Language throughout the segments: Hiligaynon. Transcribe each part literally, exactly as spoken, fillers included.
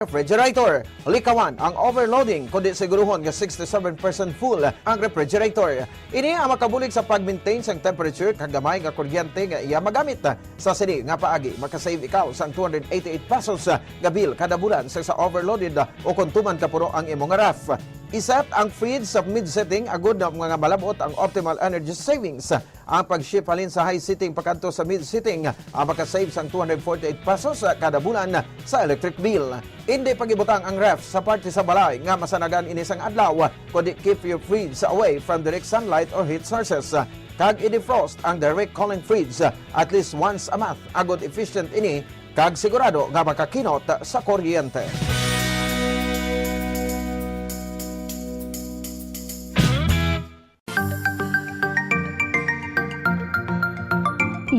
refrigerator. Likawan ang overloading, kundi siguruhon nga sixty-seven percent full ang refrigerator. Ini ang makabulig sa pag-maintain sang temperature kag gamay nga kuryente nga iya magamit. Sa sini nga paagi, makasave ikaw sang two hundred eighty-eight pesos nga bill kada bulan sa, sa overloaded o kon tuman ka puno ang imo nga ref. I-set ang fridge sa mid-setting agud nga malab-ot ang optimal energy savings. Ang pag-shift halin sa high setting pakadto sa mid setting, ah, makasave sang two hundred forty-eight pesos, ah, kada bulan sa electric bill. Indi pag-ibutang ang ref sa parte sa balay nga masanagan ini sang adlaw, kundi keep your fridge away from direct sunlight or heat sources. Kag i-defrost ang direct cooling fridge, ah, at least once a month, agud efficient ini kag sigurado nga makakinot sa kuryente.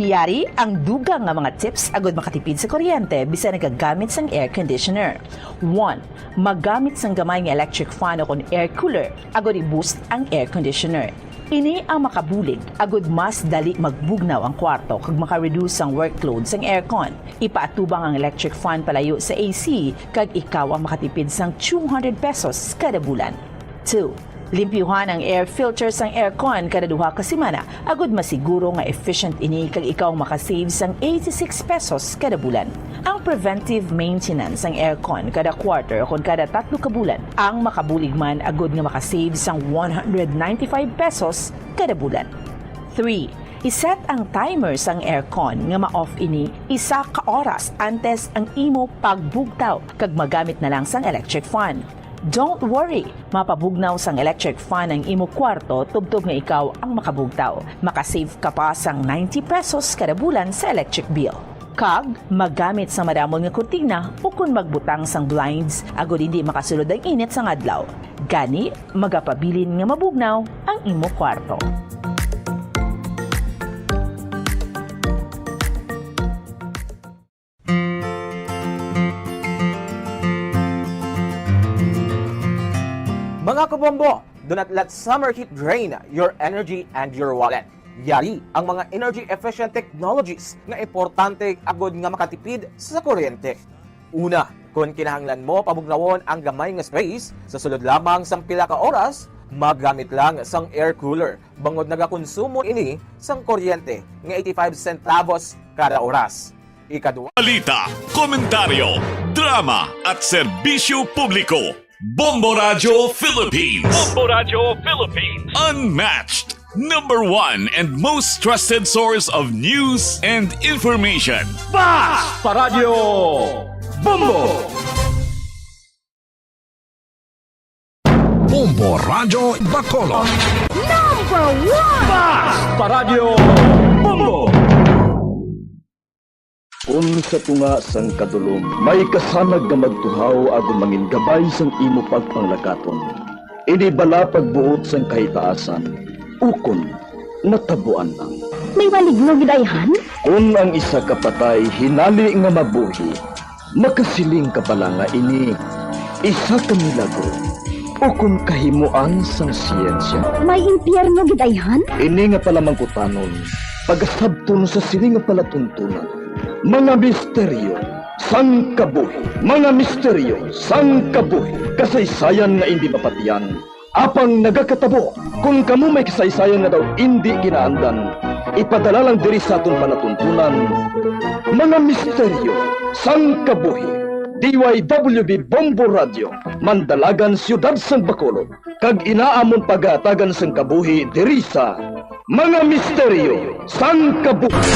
Yari ang dugang nga mga tips agud makatipid sa kuryente bisan nagagamit sang air conditioner. One, magamit sang gamay nga electric fan o kon air cooler agud i-boost ang air conditioner. Ini ang makabulig agud mas dali magbugnaw ang kwarto kag maka-reduce ang workload sang aircon. Ipaatubang ang electric fan palayo sa A C kag ikaw ang makatipid sang two hundred pesos kada bulan. Two, limpyuhan ang air filter sang aircon kada duha ka semana agud masiguro nga efficient ini kag ikaw makasave sang eighty-six pesos kada bulan. Ang preventive maintenance sang aircon kada quarter o kon kada tatlo ka bulan ang makabulig man agud nga makasave sang one hundred ninety-five pesos kada bulan. Three, i-set ang timer sang aircon nga ma-off ini isa ka oras antes ang imo pagbugtaw kag magamit na lang sang electric fan. Don't worry, mapabugnaw sang electric fan ang imo kwarto tubtob nga ikaw ang makabugtaw. Makasave ka pa sang ninety pesos kada bulan sa electric bill. Kag magamit sa madamon nga kurtina ukon magbutang sang blinds agud hindi makasulod ang init sang adlaw. Gani, magapabilin nga mabugnaw ang imo kwarto. Mga kabombo, do not let summer heat drain your energy and your wallet. Yari ang mga energy-efficient technologies nga importante agud nga makatipid sa kuryente. Una, kon kinahanglan mo pabugnawon ang gamay nga space, sa sulod lamang sang pila ka oras, maggamit lang sang air cooler, bangod nagakonsumo ini sang kuryente nga eighty-five centavos kada oras. Ikadua, balita, komentaryo, drama, at serbisyo publiko. Bombo Radyo Philippines. Bombo Radyo Philippines. Unmatched, number one, and most trusted source of news and information. Bas pa Radyo Bombo! Bombo Radyo Bacolod. Number one! Bas pa Radyo Bombo! Kun sa tunga sang kadulom may kasanag nga magtuhaw agud mangin gabay sang imo pagpanglakaton, ini bala pagbuot sang kahitaasan, ukon natabuan lang. May maligno gid ayhan? Kun ang isa ka patay hinali nga mabuhi, makasiling ka bala nga ini isa ka milagro ukon kahimoan sang siyensya? May impyerno gid ayhan? Ini nga palamangkutanon, pagasabton sa sini nga palatuntunan. Mga misteryo sang kabuhi. Mga misteryo sang kabuhi. Kasaysayan nga indi mapatian, apang nagakatabo. Kon kamo may kasaysayan nga daw indi ginaandan, ipadala lang diri sa aton palatuntunan, Mga Misteryo sang Kabuhi. D Y W B Bombo Radio, Mandalagan, Siyudad sang Bacolod, kag ina amon pagahatagan sang kabuhi diri sa Mga Misteryo sang Kabuhi.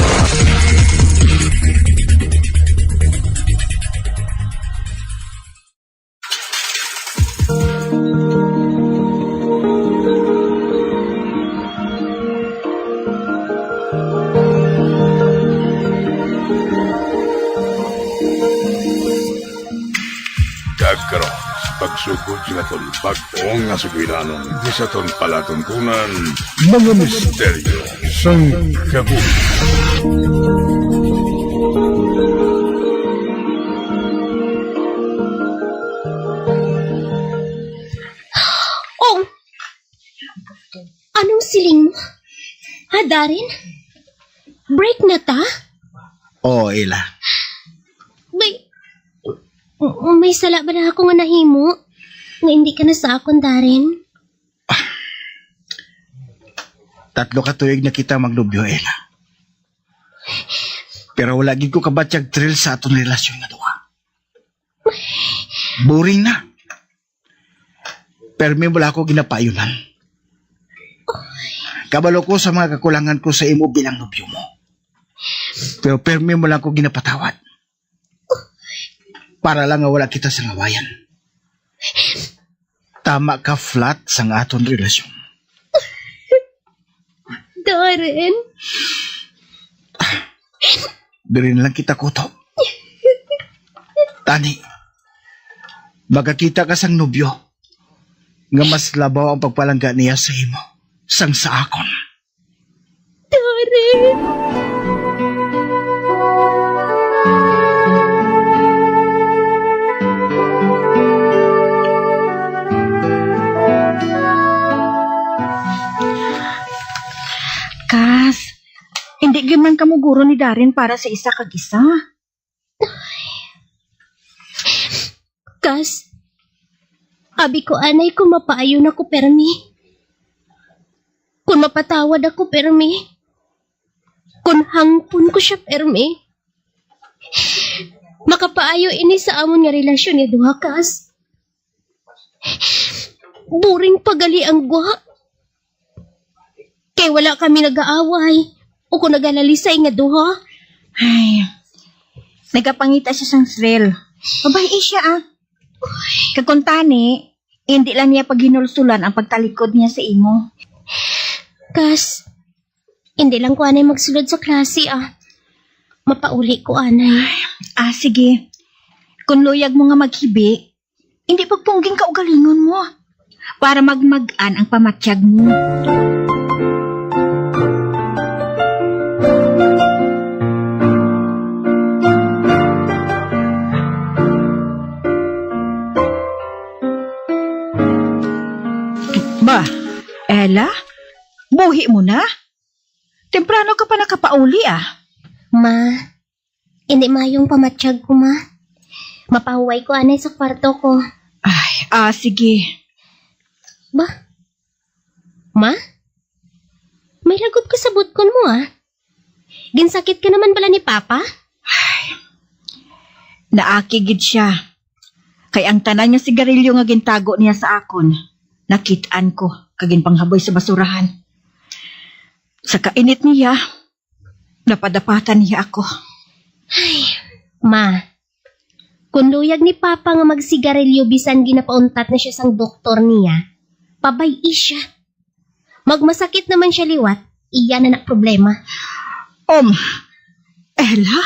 Kag karon, sa pagsugod sa aton bag-o nga sugilanon, di sa aton palatuntunan, Mga Misteryo sang Kabuhi. Oh, anong siling mo? Ha, Darren? Break na ta? Oo, Ila. Bay, M-, may sala bala ako nga nahimo nga indi ka na sa akon, Darren? Tatlo ka tuig na kita magnobyo, Ella. Pero wala gid ko kabatyag thrill sa aton relasyon nga duha. Boring na. Permi mo lang ako ginapaayunan. Kabalo ko sa mga kakulangan ko sa imo bilang nobyo mo. Pero permi mo lang ako ginapatawad. Para lang nga wala kita sa ngawayan. Tama ka, flat sang aton relasyon. Darren. Diri na lang kita kutob. Tani, magakita ka sang nobyo nga mas labaw ang pagpalangga niya sa imo sang sa akon. Darren. Kas, hindi gyud man kamo guro ni Darren para sa isa kag isa. Kas, abi ko anay kung mapaayon ako permi. Kung mapatawad ako permi. Kung hangpon ko siya permi. Makapaayo ini sa amon nga relasyon nga duha, Kas. Boring pa gali ang gwa. Kay wala kami nagaaway o kung nagalalisay nga duha. Ay, nagapangita siya sang thrill. Babayi siya, ah. Kag kung tani, hindi lang niya paghinulsulan ang pagtalikod niya sa imo. Kas, hindi lang ko anay magsulod sa klase, ah. Mapauli ko anay. Ah, sige. Kung luyag mo nga maghibi, hindi pagpungging kaugalingon mo para magmag-an ang pamatyag mo. Ba, Ella? Buhi mo na? Temprano ka pa nakapauli, ah. Ma, hindi mayong pamatyag ko, ma. Mapahuway ko anay sa kwarto ko. Ay, ah, sige. Ba? Ma? May lagob ka sa butkon mo, ah. Ginsakit ka naman bala ni Papa? Ay, naaki gid siya. Kay ang tanan nga sigarilyo nga gintago niya sa akon, nakit-an ko kag ginpanghaboy sa basurahan. Sa kainit niya, napadapatan niya ako. Ay, ma, kung luyag ni Papa nga magsigarilyo bisan ginapauntat na siya sang doktor niya, pabay-i siya. Magmasakit naman siya liwat, iya na na problema. Um, Ella?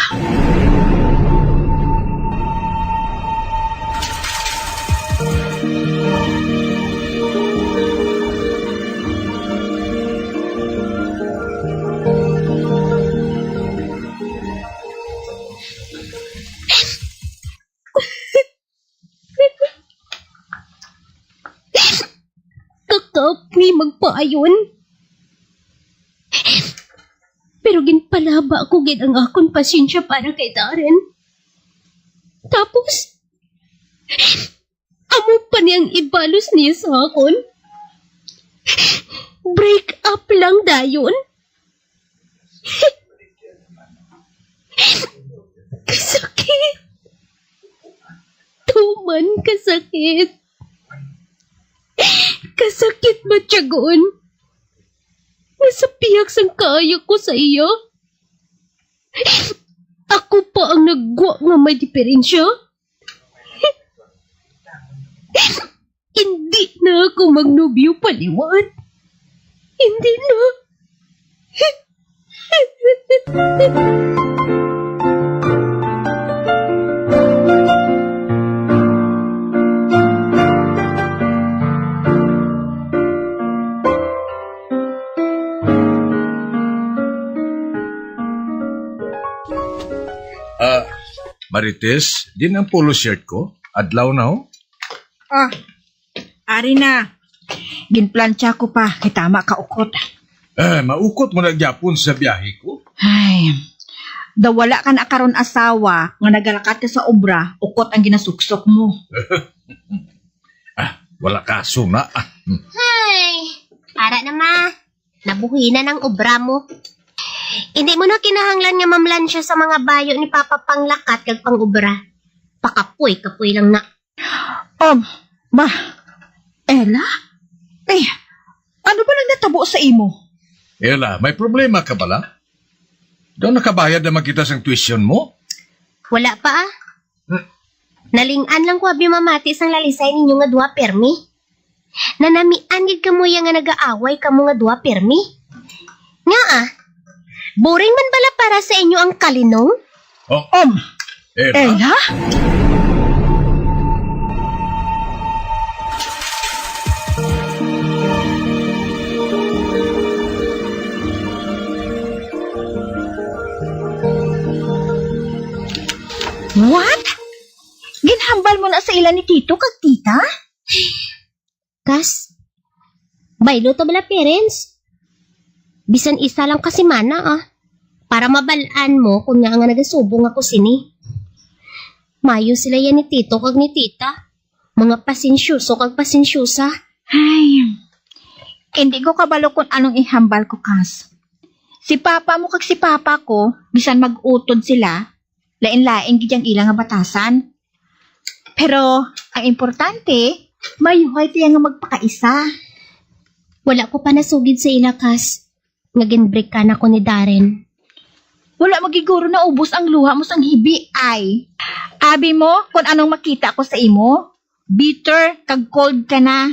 Kakapoy magpaayon. Pero ginpalaba ko gid ang akon pasensya para kay Darren. Tapos, amo pa niyang ibalos niya sa akon. Break up lang dayon. Kasakit. Tuman kasakit. Kasakit matyagon. Nga sa pihak sang kaayo ko sa iya, ako pa ang nagwa nga may diferensya. Hindi na ako magnobyo pa liwat. Hindi na. Ah, Marites, din ang polo shirt ko. Adlaw na, oh. Ah, ari na. Ginplantsa ko pa, kay tama ka ukot. Eh, maukot mo na gyapon sa biyahe ko. Ay, Daw wala ka na karon asawa nga nagalakat ka sa obra, ukot ang ginasuksok mo. Ah, wala ka suna. Ah, hmm. Hay, ara na, ma. Nabuhinan ang obra mo. Hindi mo na kinahanglan nga mamlansya sa mga bayo ni Papa panglakat kag pang-obra. Pakapoy-kapoy lang na. Um, ma, Ella? Eh, ano ba nang natabo sa imo? Ella, may problema ka bala? Daw nakabayad naman kita sang tuition mo? Wala pa, ah. Hmm. Naling-an lang ko abi mamati sang lalisay ninyo nga duha permi. Nanamian gid kamo ya nga nagaaway kamo nga duha permi. Nga, ah, boring man bala para sa inyo ang kalinong? Oh. Um, Ella? Ella? What? Ginhambal mo na sa ila ni Tito kag Tita? Kas, baylo ta bala, parents? Bisan isa lang ka semana, ah. Para mabal-an mo kung ngaa nga nagasubong ako sini. Mayo sila yan ni Tito kag ni Tita. Mga pasensyoso kag pasensyosa. Ay, hindi ko kabalo kung anong ihambal ko, Kas. Si papa mo kag si papa ko, bisan mag-utod sila, lain-lain gid ang ila nga batasan. Pero ang importante, mayuhay tiya nga magpakaisa. Wala ko pa nasugid sa ila, Kas, nga ginbreakan ako ni Darren. Wala magiguro naubos ang luha mo sang hibi, ay. Abi mo kung anong makita ko sa imo? Bitter kag cold ka na.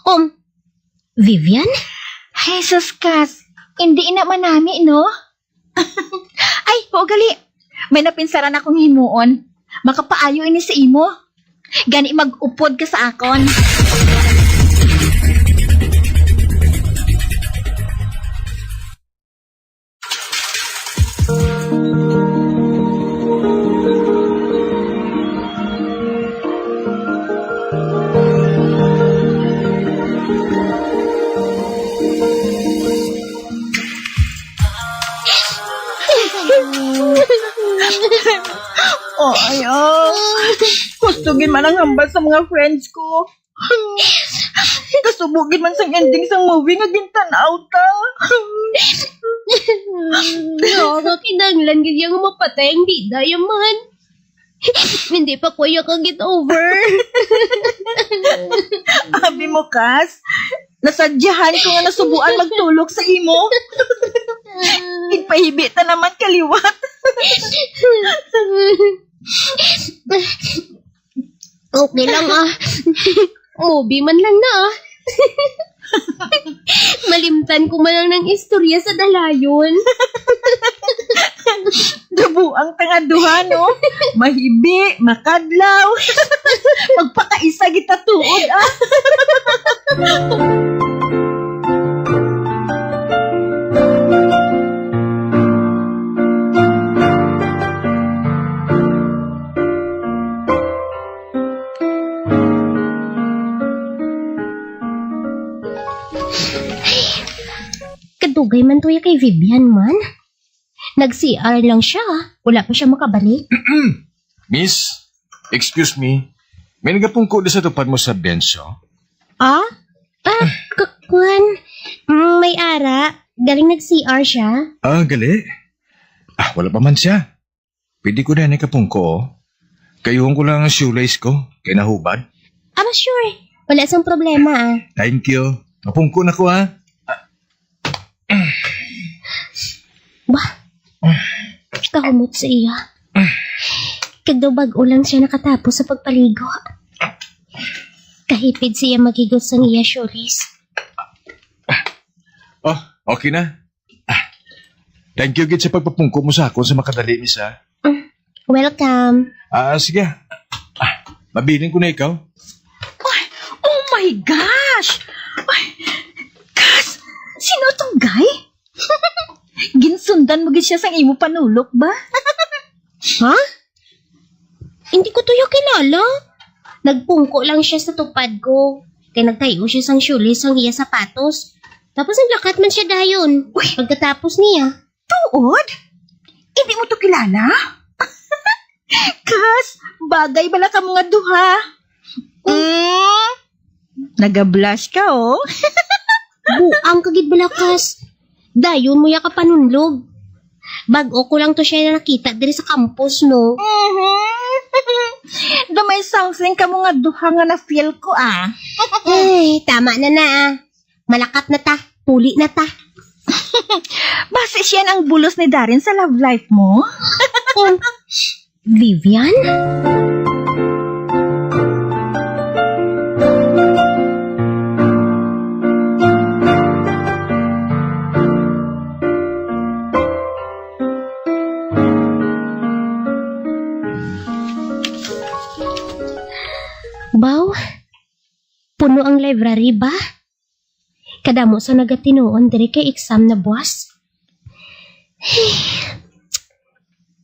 Um, Vivian? Jesus, Kas, hindi ina manami, no? Ay, oo gali. May napinsaran akong himuon. Makapaayo ini sa imo. Gani mag-upod ka sa akon. Oh, ay, ah. Gusto gid man ang hambal sa mga friends ko. Kasubo gid man sang ending sang movie nga gintan-aw ta. No, kinahanglan gid ya nga mapatay ang bida ya man. Hindi pa ko ya ka-get over. Abi mo, Kas, nasadyahan ko nga nasubuan magtulok sa imo. Igpahibi ta naman kaliwat. Okay lang, ah. Movie man lang na, ah. Malimtan ko man lang ng istorya sa dalayon. Dabuang tanga duha, no? Mahibi, makadlaw. Magpakaisa kita tuod, ah. Kadugay man to ya kay Vivian man. Nag-C R lang siya. Wala pa siya makabalik. Miss, excuse me. May nagapungko di sa tupad mo sa bench, oh. Ah? Ah, k-, kwan. Mm, may ara. Galing nag-C R siya. Ah, gali? Ah, wala pa man siya. Pwede ko na ni kapungko, oh. Kayuhon ko lang ang shoelace ko, kay nahubad. Aba, sure. Wala sang problema, ah. Thank you. Kapungko na ko, ah. Bah, kahumot sa iya. Kag daw bag-o lang siya nakatapos sa pagpaligo. Kahipid siya maghigot sang iya shoelace. Oh, okay na. Ah, thank you gid sa pagpapungko mo sa akon sa makadali, miss, ha? Mm, welcome. Ah, sige. Ah, mabilin ko na ikaw. Ay, oh my gosh! Ay, Kas, sino tong guy? Ginsundan mo gid siya sang imo panulok ba? Ha? Hindi ko tuyo kilala. Nagpungko lang siya sa tupad ko. Kay nagtayo siya sang shoelace sang iya sapatos. Tapos naglakat man siya dayon. Uy! Pagkatapos niya. Tuod? Hindi mo to kilala? Kas, bagay bala kamo nga duha. Mm. Nagablush ka, oh. Buang ka gid bala, Kas. Dayon mo ya ka panunlog. Bag-o ko lang to siya nakita diri sa campus, no? Mhm. Daw may something kamo nga duha nga na-feel ko, ah. Ay, tama na na, ah. Malakat na ta. Puli na ta. Basi siya ang bulos ni Darren sa love life mo? Um, Vivian? Baw, puno ang library ba? Kadamo sa nagatinuon diri kay exam na buwas.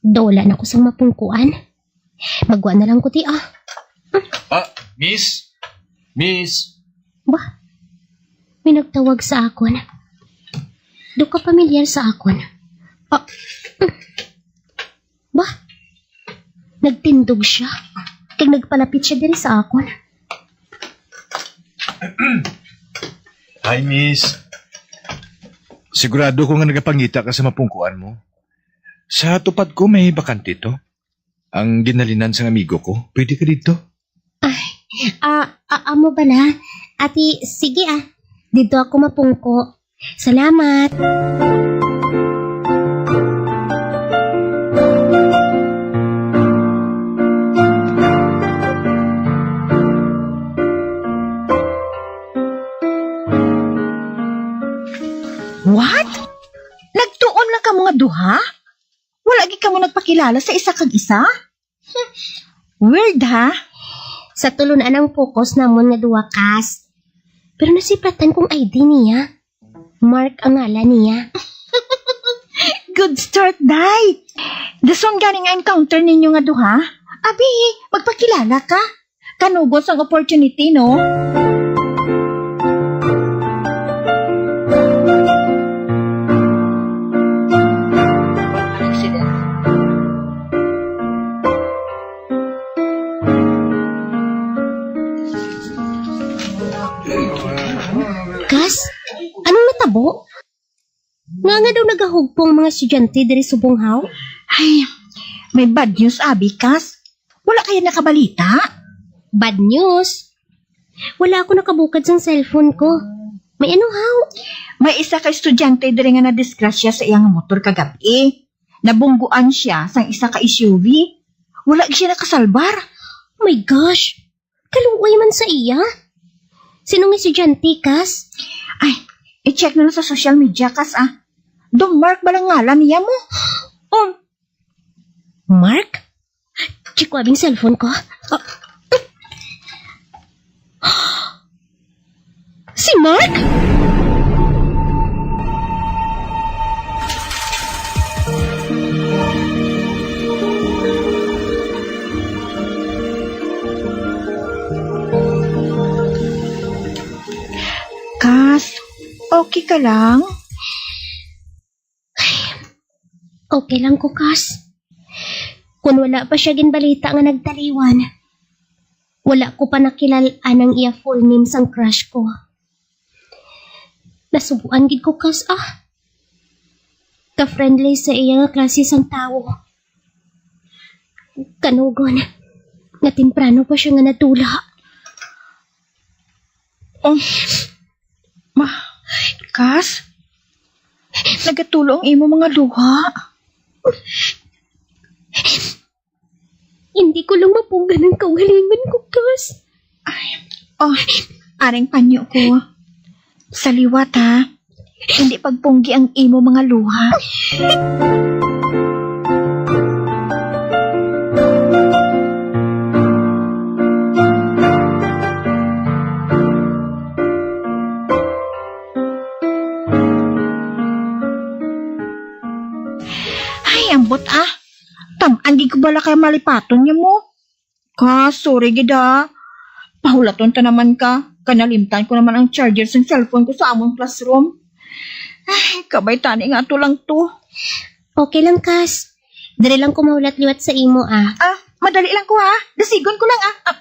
Dula na ko sang mapungkuan. Magwa na lang ko ti, ah. Ah, miss? Miss? Ba? May nagtawag sa akon. Do ka pamilyar sa akon? Ah, ba? Nagtindog siya. Kag nagpalapit siya diri sa akon. Hi, miss. Sigurado ko nga nagapangita ka sa mapungkuan mo. Sa tupad ko, may bakante to. Ang ginhalinan sang amigo ko. Pwede ka dito? Ay, ah, ah, amo bala? Ati, sige ah. Dito ako mapungko. Salamat. What? Nagtuon lang kamo nga duha? Wala gid kamo nagpakilala sa isa kag isa? Hmm. Weird, ha? Sa tulon-an ang focus namon nga duha, Kas. Pero nasiplatan kong I D niya. Mark ang ngalan niya. Good start, day. Dason gani nga encounter ninyo nga duha. Abi, magpakilala ka. Kanugon sang opportunity, no? Kas, anong natabo? Nga nga daw nagahugpong mga estudyante diri subong, haw? Ay, may bad news, abi, Kas. Wala kaya nakabalita? Bad news? Wala ako nakabukad sang cellphone ko. May ano, haw? May isa ka estudyante diri nga nadisgrasya sa iyang motor kagab-i. Nabungguan siya sang isa ka S U V. Wala siya nakasalbar. My gosh! Kaluoy man sa iya. Sino nga estudyante, Kas? Ay, i-check na lang sa social media, Kas, ah. Dong Mark ba lang ngalan niya mo? Oh, Mark? Check ko abing cellphone ko. Ah. Si Mark? Kas, okay ka lang? Okay lang ko, Kas. Kung wala pa siya ginbalita nga nagtaliwan, wala ko pa nakilal-an ang iya full name sang crush ko. Nasubuan gid ko, Kas, ah. Ka-friendly sa iya nga klase sang tawo. Kanugon, nga temprano pa siya nga natula. Oh, ma, Kas? Nagatulo ang imo mga luha. Hindi ko lang mapugad ang kaugalingon ko, Kas. Ay, oh, aring panyo ko. Sa liwat, ha? Hindi pagpunggi ang imo mga luha. Ay, ambot, ah. Tam-an gid ko bala kay malipaton niya mo. Ka, sorry gid, ha. Pahulaton ta naman ka. Kanalimtan ko naman ang charger sang cellphone ko sa among classroom. Ay, kabay tani nga ato lang to. Okay lang, Kas. Dali lang ko mahulat liwat sa imo, ah. Ah, madali lang ko, ha. Dasigon ko lang, ah. Ah.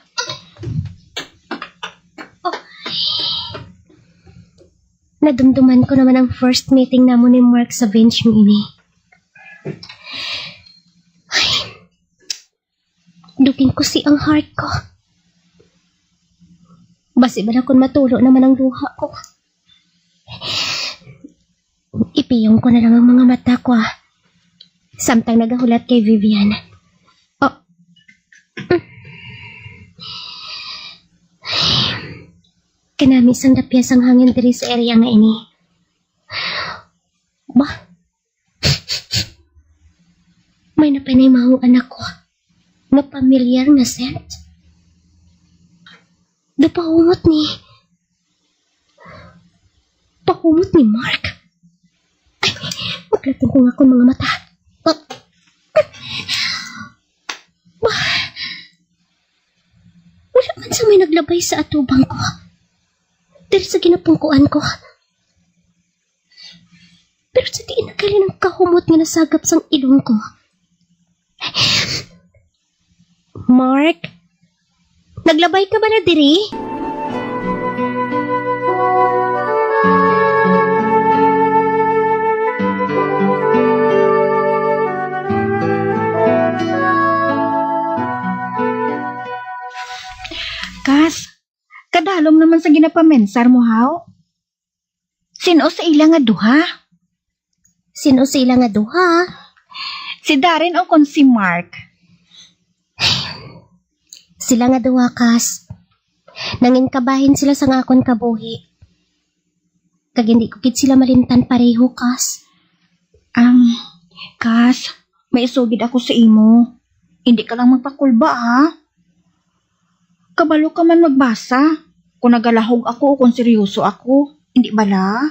Oh. Nadumduman ko naman ang first meeting namo ni Mark sa bench nga ini. Ay, dugin ko si ang heart ko. Basi bala kun matulo naman ang luha ko. Ipiyong ko na lang ang mga mata ko, ah. Samtang nagahulat kay Vivian. Oh. Kanami sang dapyas ang hangin diri sa area nga ini. Ba? May napanimahuan ako nga pamilyar nga scent. Daw pahumot ni, pahumot ni Mark. Ay, maglating ko nga akong mga mata. Ah. Bah, wala man sa may naglabay sa atubang ko. Diri sa ginapungkuan ko. Pero sa diin naghalin ang kahumot nga nasagap sang ilong ko? Mark, naglabay ka bala diri? Kas, kadalom naman sa ginapamensar mo, haw? Sin-o sa ila nga duha? Sin-o sa ila nga duha? Si Darren o kon si Mark? Sila nga duha, Kas. Nangin kabahin sila sang akon kabuhi. Kag hindi ko gid sila malimtan pareho, Kas. Ang, Kas, may isugid ako sa imo. Hindi ka lang magpakulba, ha? Kabalo ka man magbasa kung nagalahog ako o kung seryoso ako, hindi bala?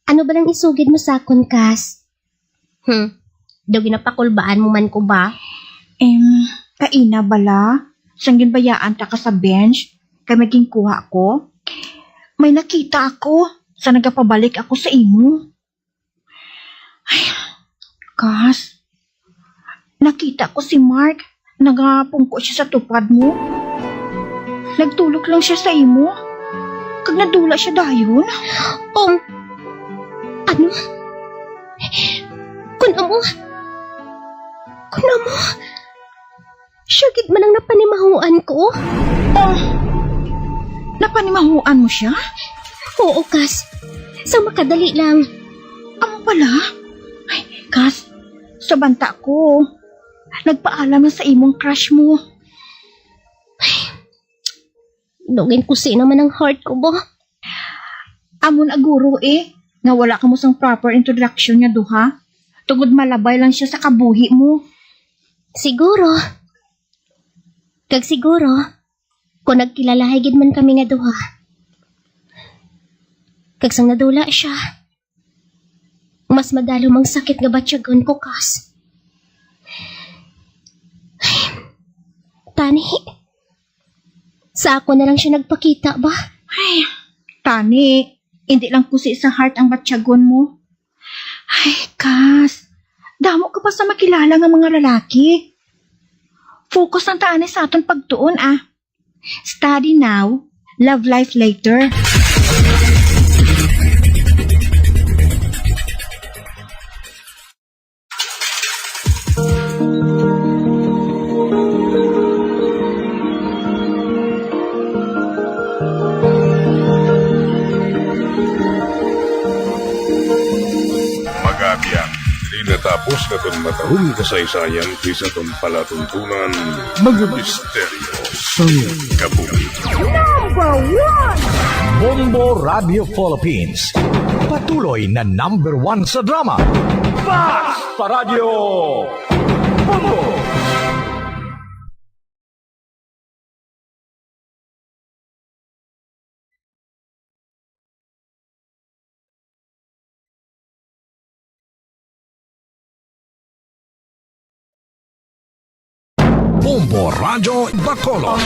Ano ba lang isugid mo sa akon, Kas? Hmm, daw ginapakulbaan mo man ko ba? Em, kaina bala, sang ginbayaan ta ka sa bench, kay may ginkuha ko. May nakita ako sa nagapabalik ako sa imo. Ay, Kas, nakita ko si Mark. Nagapungko siya sa tupad mo. Nagtulok lang siya sa imo. Kag nadula siya dayon. Um, ano? Kun amo, kun amo, siya gid man ang napanimahuan ko. Oh, napanimahuan mo siya? Oo, Kas. Sa makadali lang. Amo pala? Ay, Kas, sa banta ko, nagpaalam na sa imong crush mo. Ay, dugin ko si naman ang heart ko ba? Amo na guro eh, nga wala ka mo sang proper introduction nga duha. Tungod malabay lang siya sa kabuhi mo. Siguro. Kag siguro, kung nagkilalahay gid man kami nga duha. Kag sang nadula siya, mas madalom ang sakit nga batyagon ko, Kas. Tani, sa ako na lang siya nagpakita ba? Ay, tani, hindi lang kusi sa heart ang batyagon mo. Ay, Kas, damo ka pa sa makilala nga mga lalaki. Focus ang taanay sa aton pagtuon, ah. Study now, love life later. Mga abyan, diri natapos naton matahong kasaysayan kay sa aton palatuntunan, mga misteryo sang kabuhi. Number one! Bombo Radio Philippines. Patuloy na number one sa drama. Fast Paradyo Bombo! Bombo Radyo Bacolod.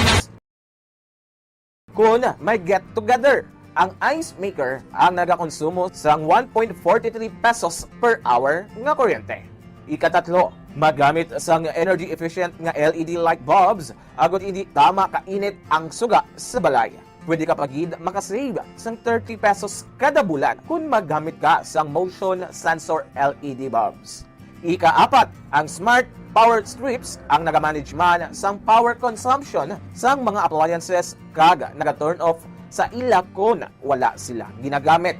Kun may get together, ang ice maker ang nagakonsumo sang one point forty three pesos per hour nga kuryente. Ikatatlo, magamit sang energy efficient nga L E D light bulbs agod hindi tama kainit ang suga sa balay. Pwede ka pa gid makasave sang thirty pesos kada bulan kon magamit ka sang motion sensor L E D bulbs. Ikaapat, ang smart power strips ang nagamanage man sang power consumption sang mga appliances kag naga-turn off sa ila kon wala sila ginagamit.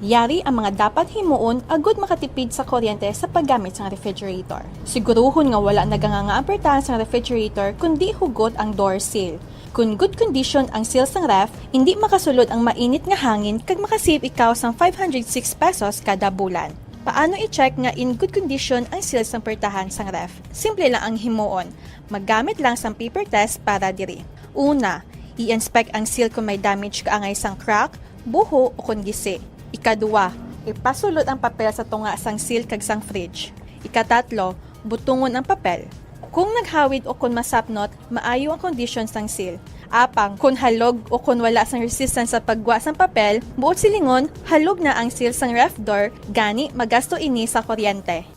Yari ang mga dapat himuon agud makatipid sa kuryente sa paggamit sang refrigerator. Siguruhon nga wala naganganga ang pertahan sang refrigerator kundi hugot ang door seal. Kon good condition ang seal sang ref, indi makasulod ang mainit nga hangin kag makasave ikaw sang five hundred six pesos kada bulan. Paano i-check nga in good condition ang seal sang pertahan sang ref? Simple lang ang himuon. Maggamit lang sang paper test para diri. Una, i-inspect ang seal kon may damage kaangay sang crack, buho, o kon gisi. Ikaduha, ipasulod ang papel sa tunga sang seal kag sang fridge. Ikatatlo, butungon ang papel. Kung naghawid o kon masapnot, maayo ang kondisyon sang seal. Apang, kon halog o kon wala sang resistance sa paggwa sang papel, buot silingon, halog na ang seal sang ref door, gani magasto ini sa kuryente.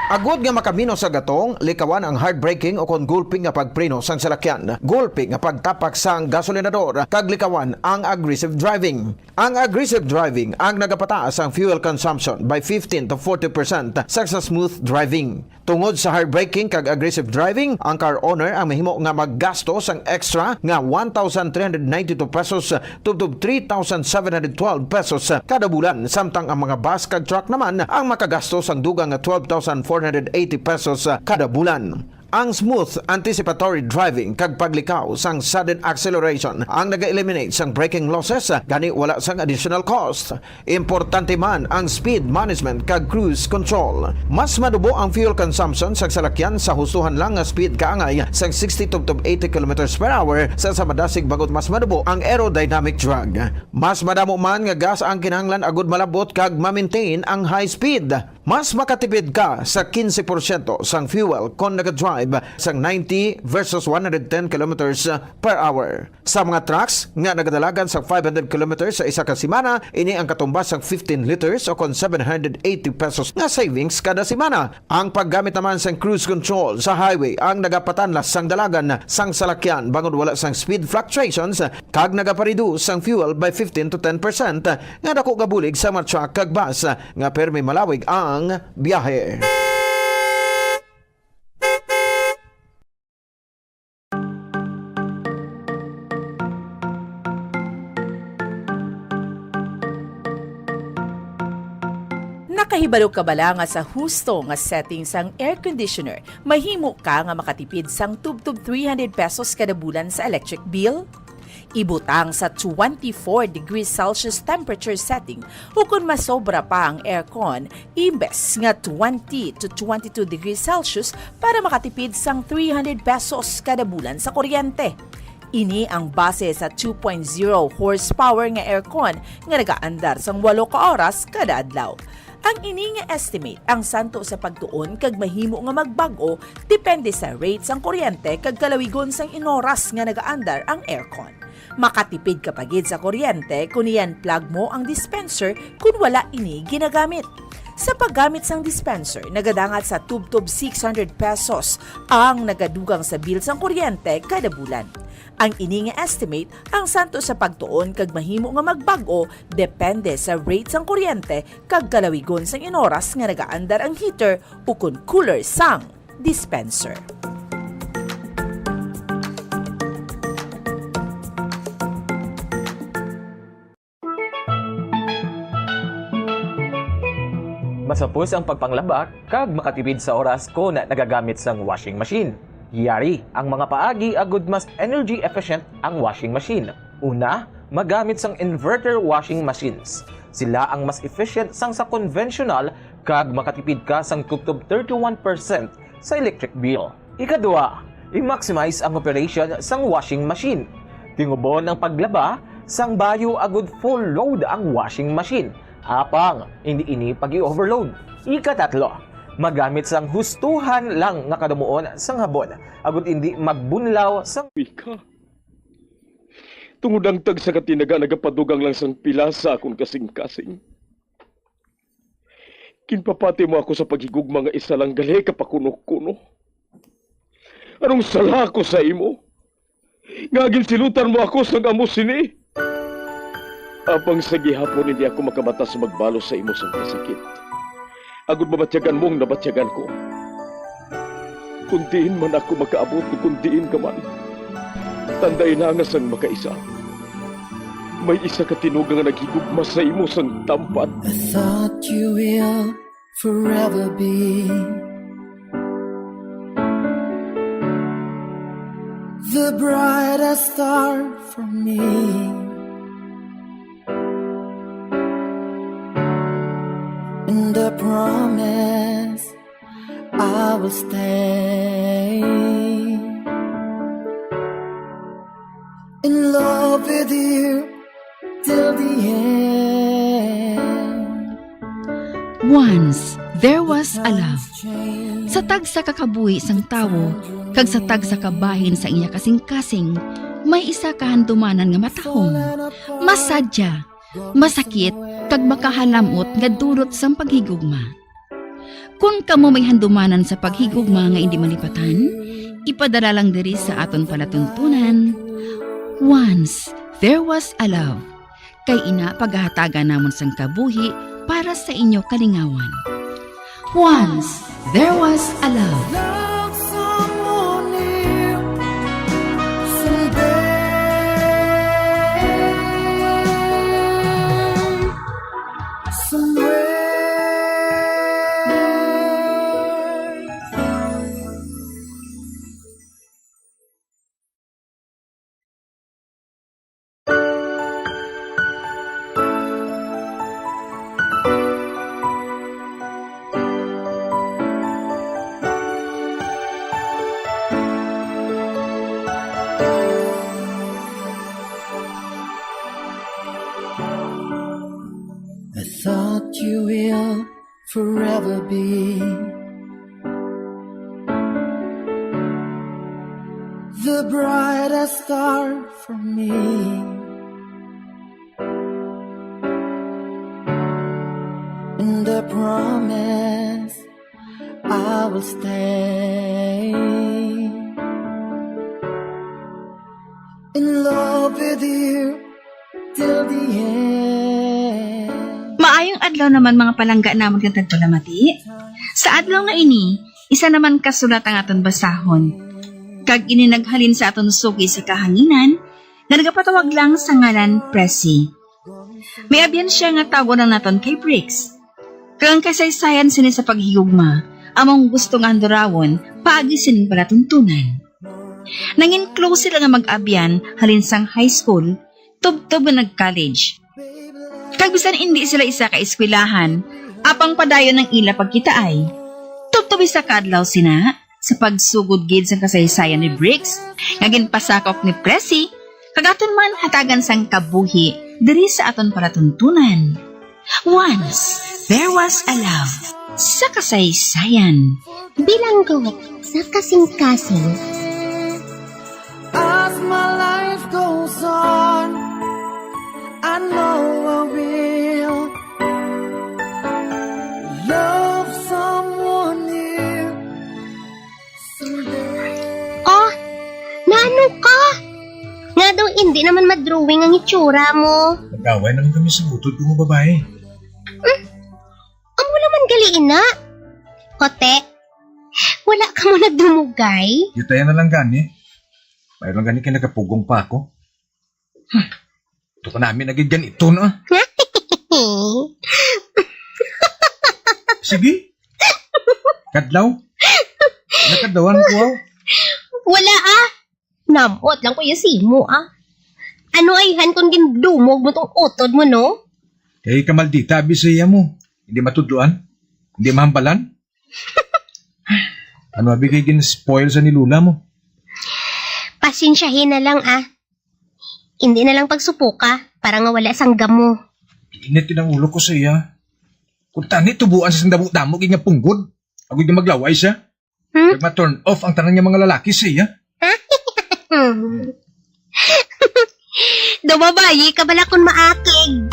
Agod nga makaminos sa gatong, likawan ang hard braking ukon gulpi nga pagpreno sang salakyan, gulpi nga pagtapak sang gasolinador, kag likawan ang aggressive driving. Ang aggressive driving ang nagapataas sang fuel consumption by fifteen to forty percent sa, sa smooth driving. Tungod sa hard braking kag aggressive driving, ang car owner ang mahimo nga maggasto sang extra nga one thousand three hundred ninety-two pesos tubtob three thousand seven hundred twelve pesos kada bulan, samtang ang mga bus kag truck naman ang makagasto sang dugang nga twelve thousand four hundred eighty pesos kada bulan. Ang smooth anticipatory driving kag paglikaw sang sudden acceleration ang naga-eliminate sang braking losses, gani wala sang additional cost. Importante man ang speed management kag cruise control. Mas madubo ang fuel consumption sa salakyan sa hustohan lang nga speed kaangay sang sixty tubtob eighty kilometers per hour sa, sa madasig, bangod mas madubo ang aerodynamic drag. Mas madamo man nga gas ang kinahanglan agud malabot kag ma-maintain ang high speed. Mas makatipid ka sa quince porsyento sang fuel kon naga-drive sang ninety versus one hundred ten kilometers per hour. Sa mga trucks nga nagadalagan sa five hundred kilometers sa isa ka semana, ini ang katumbas sang fifteen liters o kon seven hundred eighty pesos nga savings kada semana. Ang paggamit naman sang cruise control sa highway ang nagapatanlas sang dalagan sang salakyan bangod wala sang speed fluctuations kag nagapa-reduce sang fuel by fifteen to ten percent nga dako nga bulig sa mga truck kag bus nga permi malawig ang biyahe. Nakahibalo ka bala nga sa husto nga setting sang air conditioner, mahimo ka nga makatipid sang tubtob three hundred pesos kada bulan sa electric bill? Ibutang sa twenty-four degrees Celsius temperature setting, ukon masobra pa ang aircon, imbes nga twenty to twenty-two degrees Celsius para makatipid sang three hundred pesos kada bulan sa kuryente. Ini ang base sa two point zero horsepower nga aircon nga nagaandar sang walo ka oras kada adlaw. Ang ini nga estimate ang santo sa pagtuon kag mahimo nga magbag-o depende sa rate sang kuryente kag kalawigon sang inoras nga nagaandar ang aircon. Makatipid ka pa gid sa kuryente kon i-unplug mo ang dispenser kon wala ini ginagamit. Sa paggamit sang dispenser, nagadangat sa tubtob six hundred pesos ang nagadugang sa bill sang kuryente kada bulan. Ang ini nga estimate ang santo sa pagtuon kag mahimo nga magbag-o depende sa rate sang kuryente kag kalawigon sang inoras nga nagaandar ang heater ukon cooler sang dispenser. Masapos ang pagpanglaba kag makatipid sa oras kon nagagamit sang washing machine. Yari ang mga paagi agud mas energy efficient ang washing machine. Una, magamit sang inverter washing machines. Sila ang mas efficient sang sa konbensyonal kag makatipid ka sang tubtob thirty-one percent sa electric bill. Ikadua, i-maximize ang operation sang washing machine. Tingubon ang paglaba sang bayo agud full load ang washing machine. Apang, hindi ini pag-i-overload. Ikatatlo, magamit sang hustuhan lang nga kadumuon sang habon, agud hindi magbunlaw sang Ika. Tungod ang tagsa ka tinaga nagapadugang lang sang pila sa akon kasing-kasing. Ginpapati mo ako sa paghigugma nga isa lang gali ka pakuno-kuno. Anong sala ako sa imo? Nga ginsilutan mo ako sang amo sini? Apang sa gihapon hindi ako makamata sa magbalo sa imo sang kasakit. Agud mabatyagan mo ang nabatyagan ko. Kung diin man ako makaabot, kung diin ka man, tandai na nga sang makaisa, may isa ka tinuga nga naghigugma sa imo sang tampad. I thought you will forever be the brightest star for me. And I promise I will stay in love with you till the end. Once there was a love. Sa tagsa ka kabuhi sang tawo kag sa tagsa ka bahin sa iya kasing-kasing, may isa ka handumanan nga matahom, masadya, masakit, kag makahalamot nga dulot sang paghigugma. Kon kamo may handumanan sa paghigugma nga indi malipatan, ipadala lang diri sa aton palatuntunan, Once There Was a Love, kay ina pagahatagan namon sang kabuhi para sa inyo kalingawan. Once There Was a Love. Love someone new someday. Somewhere. I thought you will forever be the brightest star for me. And I promise I will stay in love with you till the end. Maayong adlaw naman, mga palangga namon nga tagpalamati. Sa adlaw nga ini, isa naman ka sulat ang aton basahon. Kag ini naghalin sa aton suki sa kahanginan, nga nagapatawag lang sa ngalan Presi. May abyan sia nga tawgon lang naton kay Briggs. Kag ang kasaysayan sini sa paghigugma, among gusto nga andurawon paagi sining palatuntunan. Nangin close sila nga mag-abyan halin sang high school, tubtob nga nag-college. Kag bisan indi sila isa ka eskwelahan, apang padayon ang ila pagkitaay. Tubtob isa ka adlaw sina, sa pagsugod gid sang kasaysayan ni Briggs, nga ginpasakop ni Presi, kag aton man hatagan sang kabuhi diri sa aton palatuntunan. Once there was a love sa kasaysayan. Bilanggo sa kasing-kasing. As my life goes on, I know I will love someone new someday. Oh, naano ka? Nga daw hindi naman madrawing ang itsura mo. Nag-away naman kami sa utod ko nga babae. Hmm? Amo naman gali ina. Kote, wala ka mo nagdumugay? Yutaya na lang gani. Mayroon gani kay nagapugong pa ako. Ito ka namin nagid ganito, no? Sige. Kadlaw. Nakadlawan ko, aw. Wala, ah. Namot lang ko ya simo, ah. Ano ayhan kung gindumog mo tong utod mo, no? Kay kamaldita, abi sa iya mo. Hindi matudloan. Hindi mahambalan. Ano, abi, kay gin-spoil sa ni Lola mo? Pasensyahin na lang, ah. Hindi na lang pagsupuka para nga wala sang gamo. Init gid ang ulo ko sa iya. Kung tani tubuan sa sing damo-damo gid nga punggod, agod nga maglaway siya. Hmm? Kag ma-turn off ang tanan nga mga lalaki sa iya. Daw babayi ka bala kun maakig.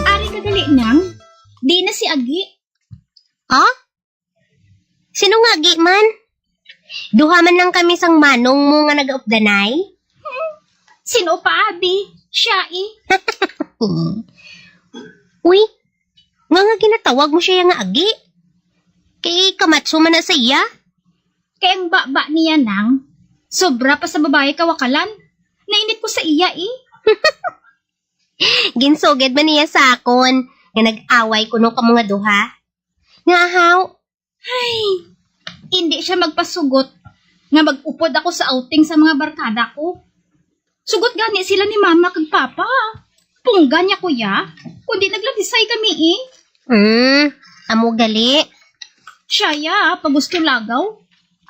Ari ka gali, Nang. Di na si Agi. Ha? Sino nga agi man? Duha man lang kami sang manong mo nga nagaupdanay. Sino pa, abi? Siya, eh. Uy, nga nga ginatawag mo siya nga agi? Kay kamatso man na sa iya. Kay ang baba niya, Nang, sobra pa sa babayi kawakalan. Nainit ko sa iya, eh. Ginsugid man niya sa akon nga nag-away kuno kamo nga duha. Nga ahaw? Ay, hindi siya magpasugot nga mag-upod ako sa outing sa mga barkada ko. Sugot gani sila ni Mama kag Papa. Punggan niya ko ya, kundi naglabisay kami, eh. Hmm, amo gali. Siya ya, pagusto lagaw.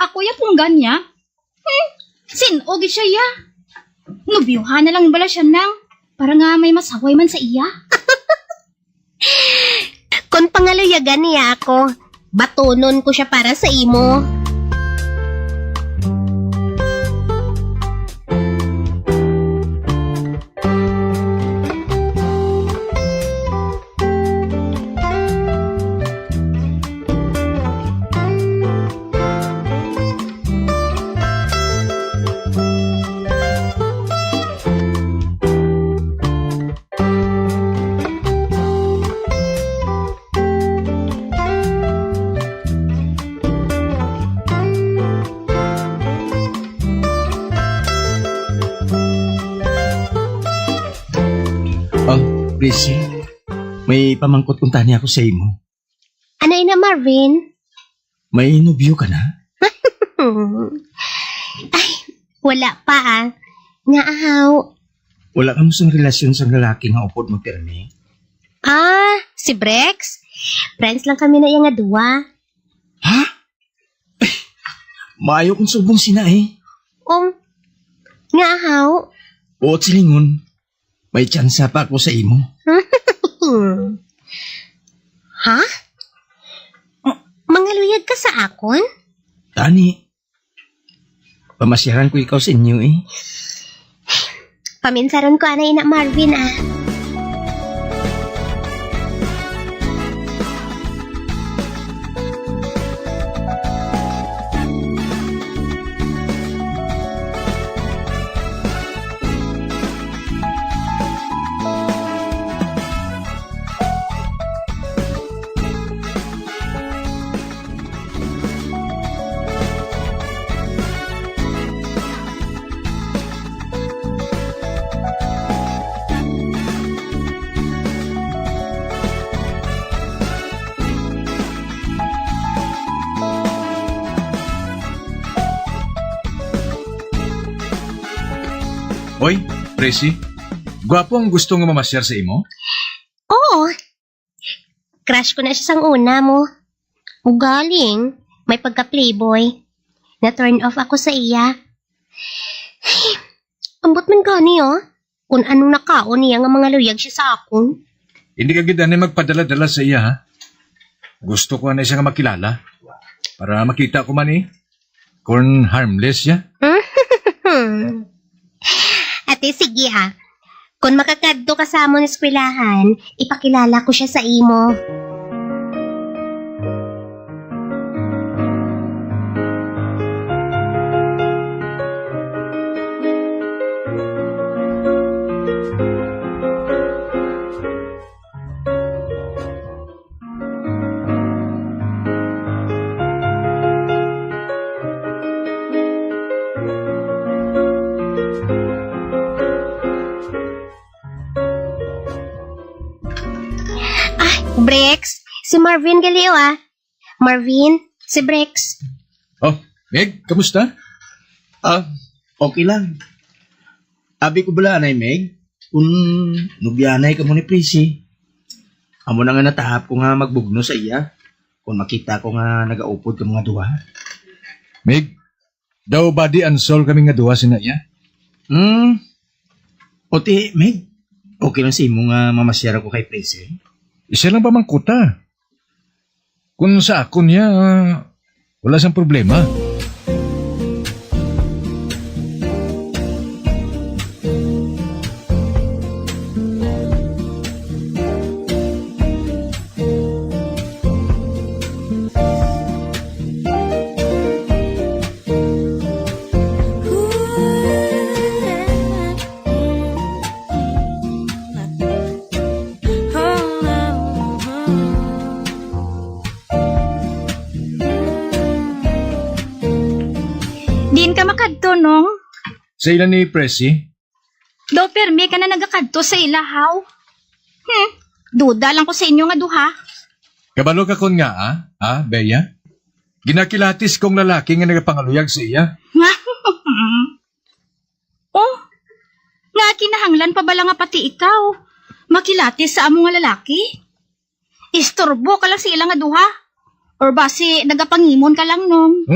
Ako ya, punggan niya. Hmm, sin-o gid siya ya. Nobyuhan na lang bala siya, Nang, para nga may masaway man sa iya. Kon pangaluyagan niya ako, batunon ko siya para sa imo. Oh, Prissy, may pamangkot kuntani ako sa imo. Ano ina, Marvin? May nobyo ka na? Ay, wala pa, ah. Nga ahaw. Wala ka mo sang relasyon sang lalaki nga upod mo pirmi? Ah, si Brex? Friends lang kami na iya nga duwa. Ha? Maayo kung subong sina, eh. Um, nga ahaw? Buot silingon, may tsansa pa ako sa imo. Ha? M-, mangaluyag ka sa akon? Tani, pamasyaran ko ikaw sa inyo, eh. Paminsaron ko anay na, Marvin, ah. Oy, Presi, gwapo ang gusto nga mamasyar sa imo? Oo. Crush ko na siya sang una mo. Ugaling, may pagka-playboy. Na-turn off ako sa iya. Ambot man gani, oh. Kung anong nakaon niya nga mga luyag siya sa akon. Hindi ka gid anay magpadala-dala sa iya, ha? Gusto ko anay siya nga makilala. Para makita ko man, eh. Kung harmless siya. Ate, sige, ah. Kung makakadto ka sa amon eskwelahan, ipakilala ko siya sa imo. Si Marvin gali, o, ah. Marvin, si Brex. Oh, Meg, kamusta? Ah, okay lang. Abi ko bala anay, Meg, kung nubyahanay kamo ni Prissy. Amo na nga natahap ko nga magbugno sa iya kung makita ko nga nagaupod kamo nga duha. Meg, daw body and soul kami nga duha sina iya. Hmm. O ti, Meg, okay lang sa imo nga mamasyar ako kay Prissy? Isa lang pamangkuta. Kung sa akon niya, ah, wala sang problema. Diin ka makadto, Nong? Sa ila ni Presi. Daw pirmi ka na nagakadto sa ila, haw? Hmm, duda lang ko sa inyo nga duha. Kabalo ka kon ngaa, ah, Bea? Ginakilatis kong lalaki nga nagapangaluyag sa iya. Oh, nga kinahanglan pa bala nga pati ikaw makilatis sa amo nga lalaki? Istorbo ka lang sa ila nga duha. Or basi nagapangimon ka lang, Nong?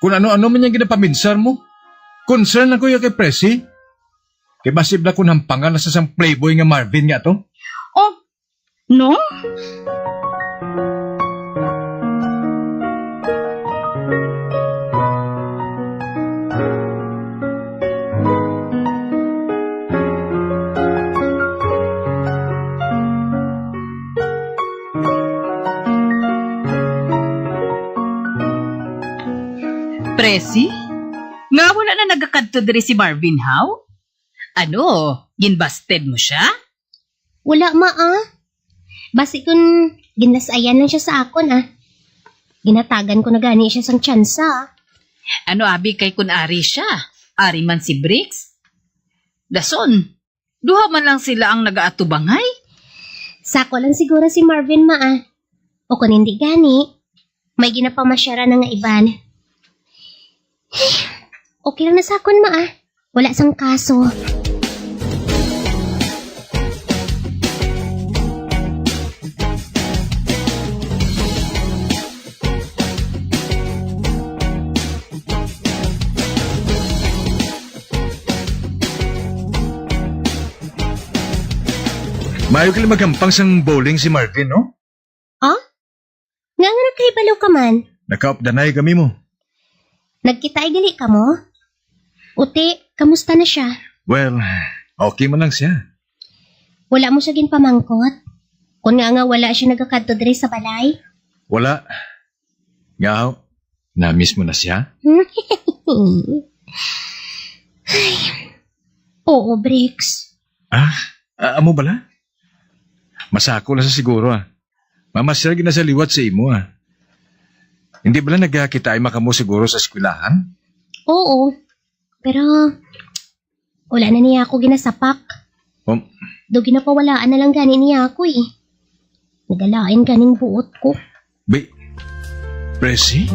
Kun ano-ano man yang ginapaminsar mo, concern lang ko iya kay Presi. Kay basi bala kun hampangan na sa sang playboy nga Marvin nga to. Oh, no? Presi? Nga wala na nagakadto diri si Marvin, haw? Ano, ginbasted mo sia? Wala, ma, ah. Basi kun ginlas-ayan lang sia sa akon, ah. Ginhatagan ko na gani sia sang tsansa, ah. Ano abi kay kun ari sia, ari man si Bricks? Dason, duha man lang sila ang nagaatubangay. Sako lang siguro si Marvin, ma, ah. O kun hindi gani, may ginapamasyara na nga iban. Okay lang na sa akon, ma, ah. Wala sang kaso. Maayo gali maghampang sang bowling si Marvin, no? Ah? Nga, nga nakahibalo ka man? Nakaupdanay kami mo. Nagkitaay gali kamo? Uti, kamusta na sia? Well, okay man lang sia. Wala mo sia ginpamangkot? Kun nga nga wala sia nagakadto diri sa balay? Wala. Nga, na-miss mo na sia? Ay, oo, Bricks. Ah, ah, amo bala? Masako lang sa siguro, ah. Mamasyal gid na sa liwat sa imo, ah. Hindi bala nagakitaay man kamo siguro sa eskwelahan? Oo, pero wala na niya ako ginasapak. Um, Do ginapawalaan na lang gani niya ako, eh. Nagalain ganing buot ko. Bi-, Presi?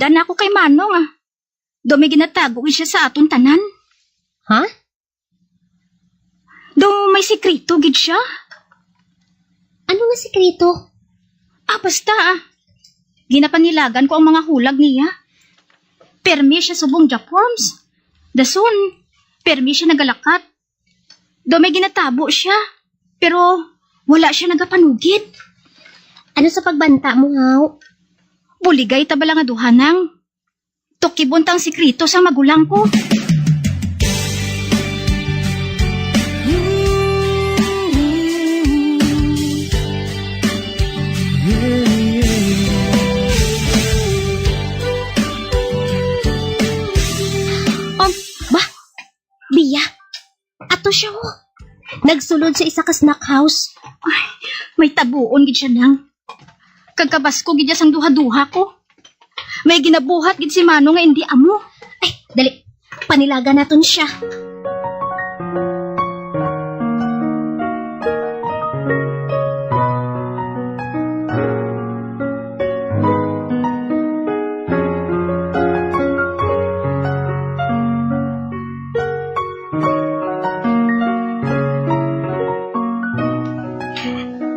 Nagapanilagan na ako kay Manong, ah. Daw may ginatago gid siya sa aton tanan. Ha? Daw may sikreto gid siya. Ano nga sikreto? Ah, basta, ah. Ginapanilagan ko ang mga hulag niya. Permi siya subong Jack Worms. Dason, permi siya nagalakat. Daw may ginatabo siya, pero wala siya nagapanugid. Ano sa pagbanta mo, Haw? Buligay ta bala nga duha, Nang. Tukibon ta ang sikreto sa magulang ko. Um, ba? Biya, ato siya, oh. Nagsulod sa isa ka snack house. Ay, may tabuon gid siya, Nang. Kag kabaskog gid niya sang duha-duha ko. May ginabuhat gid si Manong nga indi amo. Ay, dali. Panilagan naton siya.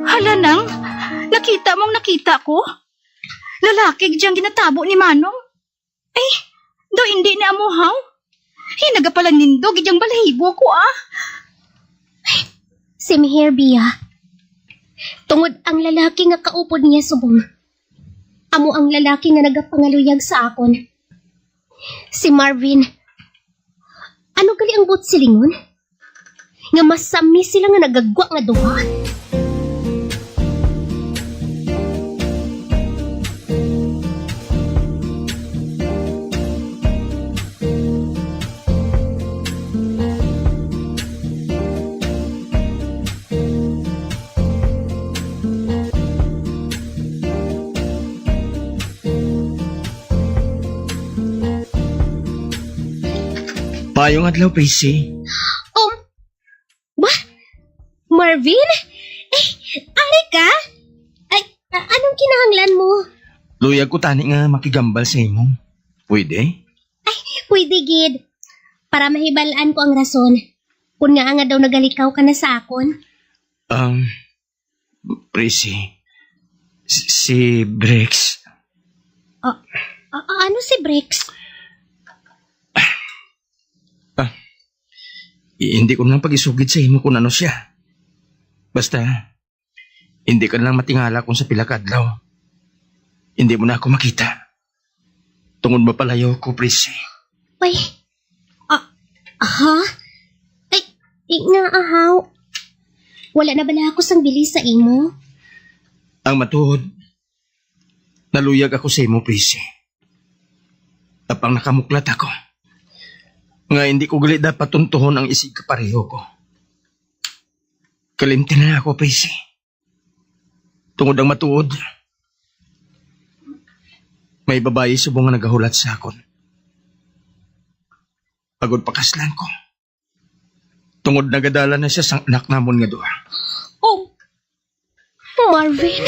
Hala, Nang, nakita mong nakita ko? Lalaki gid ang ginatabo ni Manong. Ay, daw hindi ni amo, Haw? Ay, nagapalanindog gid ang balahibo ko, ah. Si Miher, Biya. Tungod ang lalaki nga kaupod niya subong, amo ang lalaki nga nagapangaluyag sa akon. Si Marvin. Ano gali ang buot silingon? Nga masami sila nga nagagwa nga duha. Maayong adlaw, Prissy. Um, ba? Marvin? Eh, ari ka? Ay, a- anong kinahanglan mo? Luyag ko tani nga makigambal sa imo. Pwede? Ay, pwede gid. Para mahibal-an ko ang rason. Kung nga nga daw nagalikaw ka na sa akon. Um, Prissy, si, si Bricks. Ah, ah, ano si Bricks? Ah, i- hindi ko na lang pag-isugid sa imo kung ano siya. Basta, hindi ka na lang matingala kung sa pila ka adlaw hindi mo na ako makita. Tungod mapalayo ko, Prissy. Ay, ah, ha? Ay, i- nga, ahaw. Wala na bala ako sang bili sa imo? Ang matuod, naluyag ako sa imo, Prissy. Apang nakamuklat ako nga hindi ko gali dapat tuntuhon ang isig kapareho ko. Kalimti na ako, Prissy. Tungod ang matuod, may babayi subong nga nagahulat sa akon. Agod pakaslan ko. Tungod nagadala na siya sang anak namon nga duha. Oh, Marvin.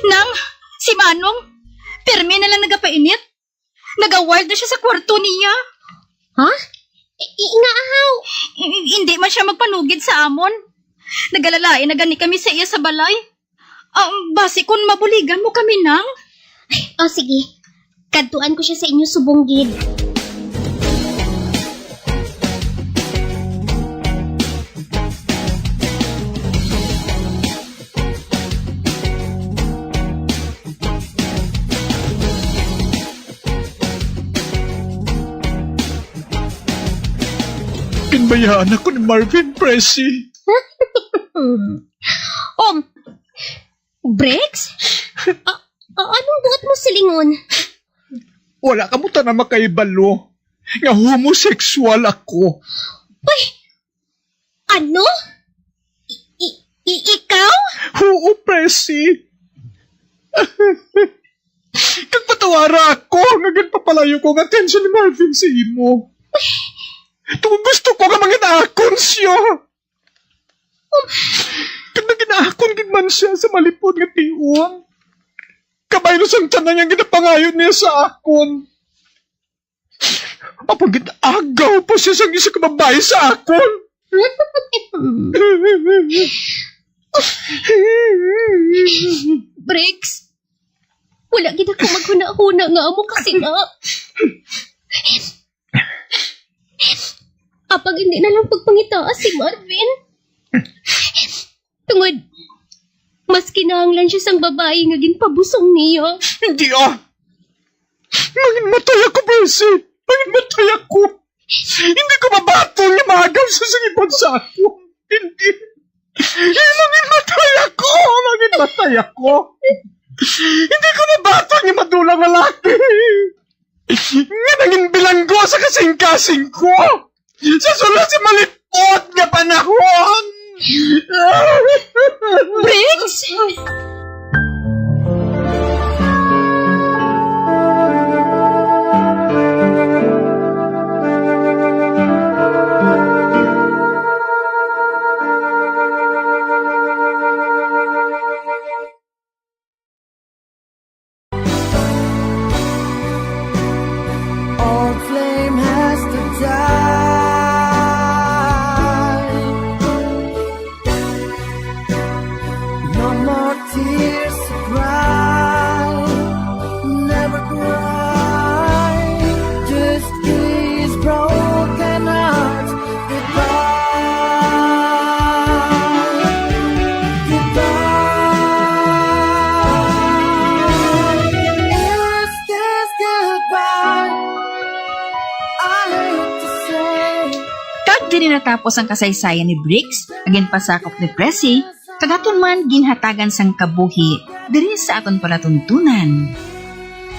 Nang, si Manong, pirmi na lang nagapainit. Nagawild na siya sa kwarto niya. Ha? I- i- nga ahaw. I- hindi man siya magpanugid sa amon. Nagalalain na gani kami sa iya sa balay. Ah, basi kun mabuligan mo kami, Nang? Ay, o sige. Kadtuan ko siya sa inyo subong gid. Ginbayaan ako ni Marvin, Presi. Um, Brex? A- a- anong buot mo silingon? Wala kamo tanan makahibalo. nga homosexual ako. Uy! Ano? I, i, i- ikaw? Huo, Presi. Kag patawara ako nga ginpapalayo ko ang atensyon ni Marvin sa imo. Tungod gusto ko nga mangin-akon siya. Kag nangin-akon gid man siya sa malipod nga tion. Kabaylo sang tanan nga ginapangayo niya sa akon. Apan gin-agaw pa siya sang isa ka babayi sa akon. Briggs, wala gid ako maghunahuna nga amo ka sina. Apang hindi na lang pagpangitaa si Marvin. Tungod, mas kinahanglan siya sang babayi nga ginpabusong niya. Hindi, ah! Manginmatay ako, Percy! Manginmatay ako! Hindi ko mabaton nga maagaw sa sangibon sa ako! Hindi! Manginmatay ako! Manginmatay ako! Hindi ko mabaton nga madulang lalaki! Nga nangin bilanggo sa kasing-kasing ko! Sa sulod sa malipot nga panahon! Briggs? All flame has to die. No more tears to cry. Never cry. Just these broken hearts. Goodbye. Goodbye. Is this goodbye? I hate to say. Kag diri natapos ang kasaysayan ni Briggs, nga ginpasakop ni Presi, kag aton man ginhatagan sang kabuhi diri sa aton palatuntunan.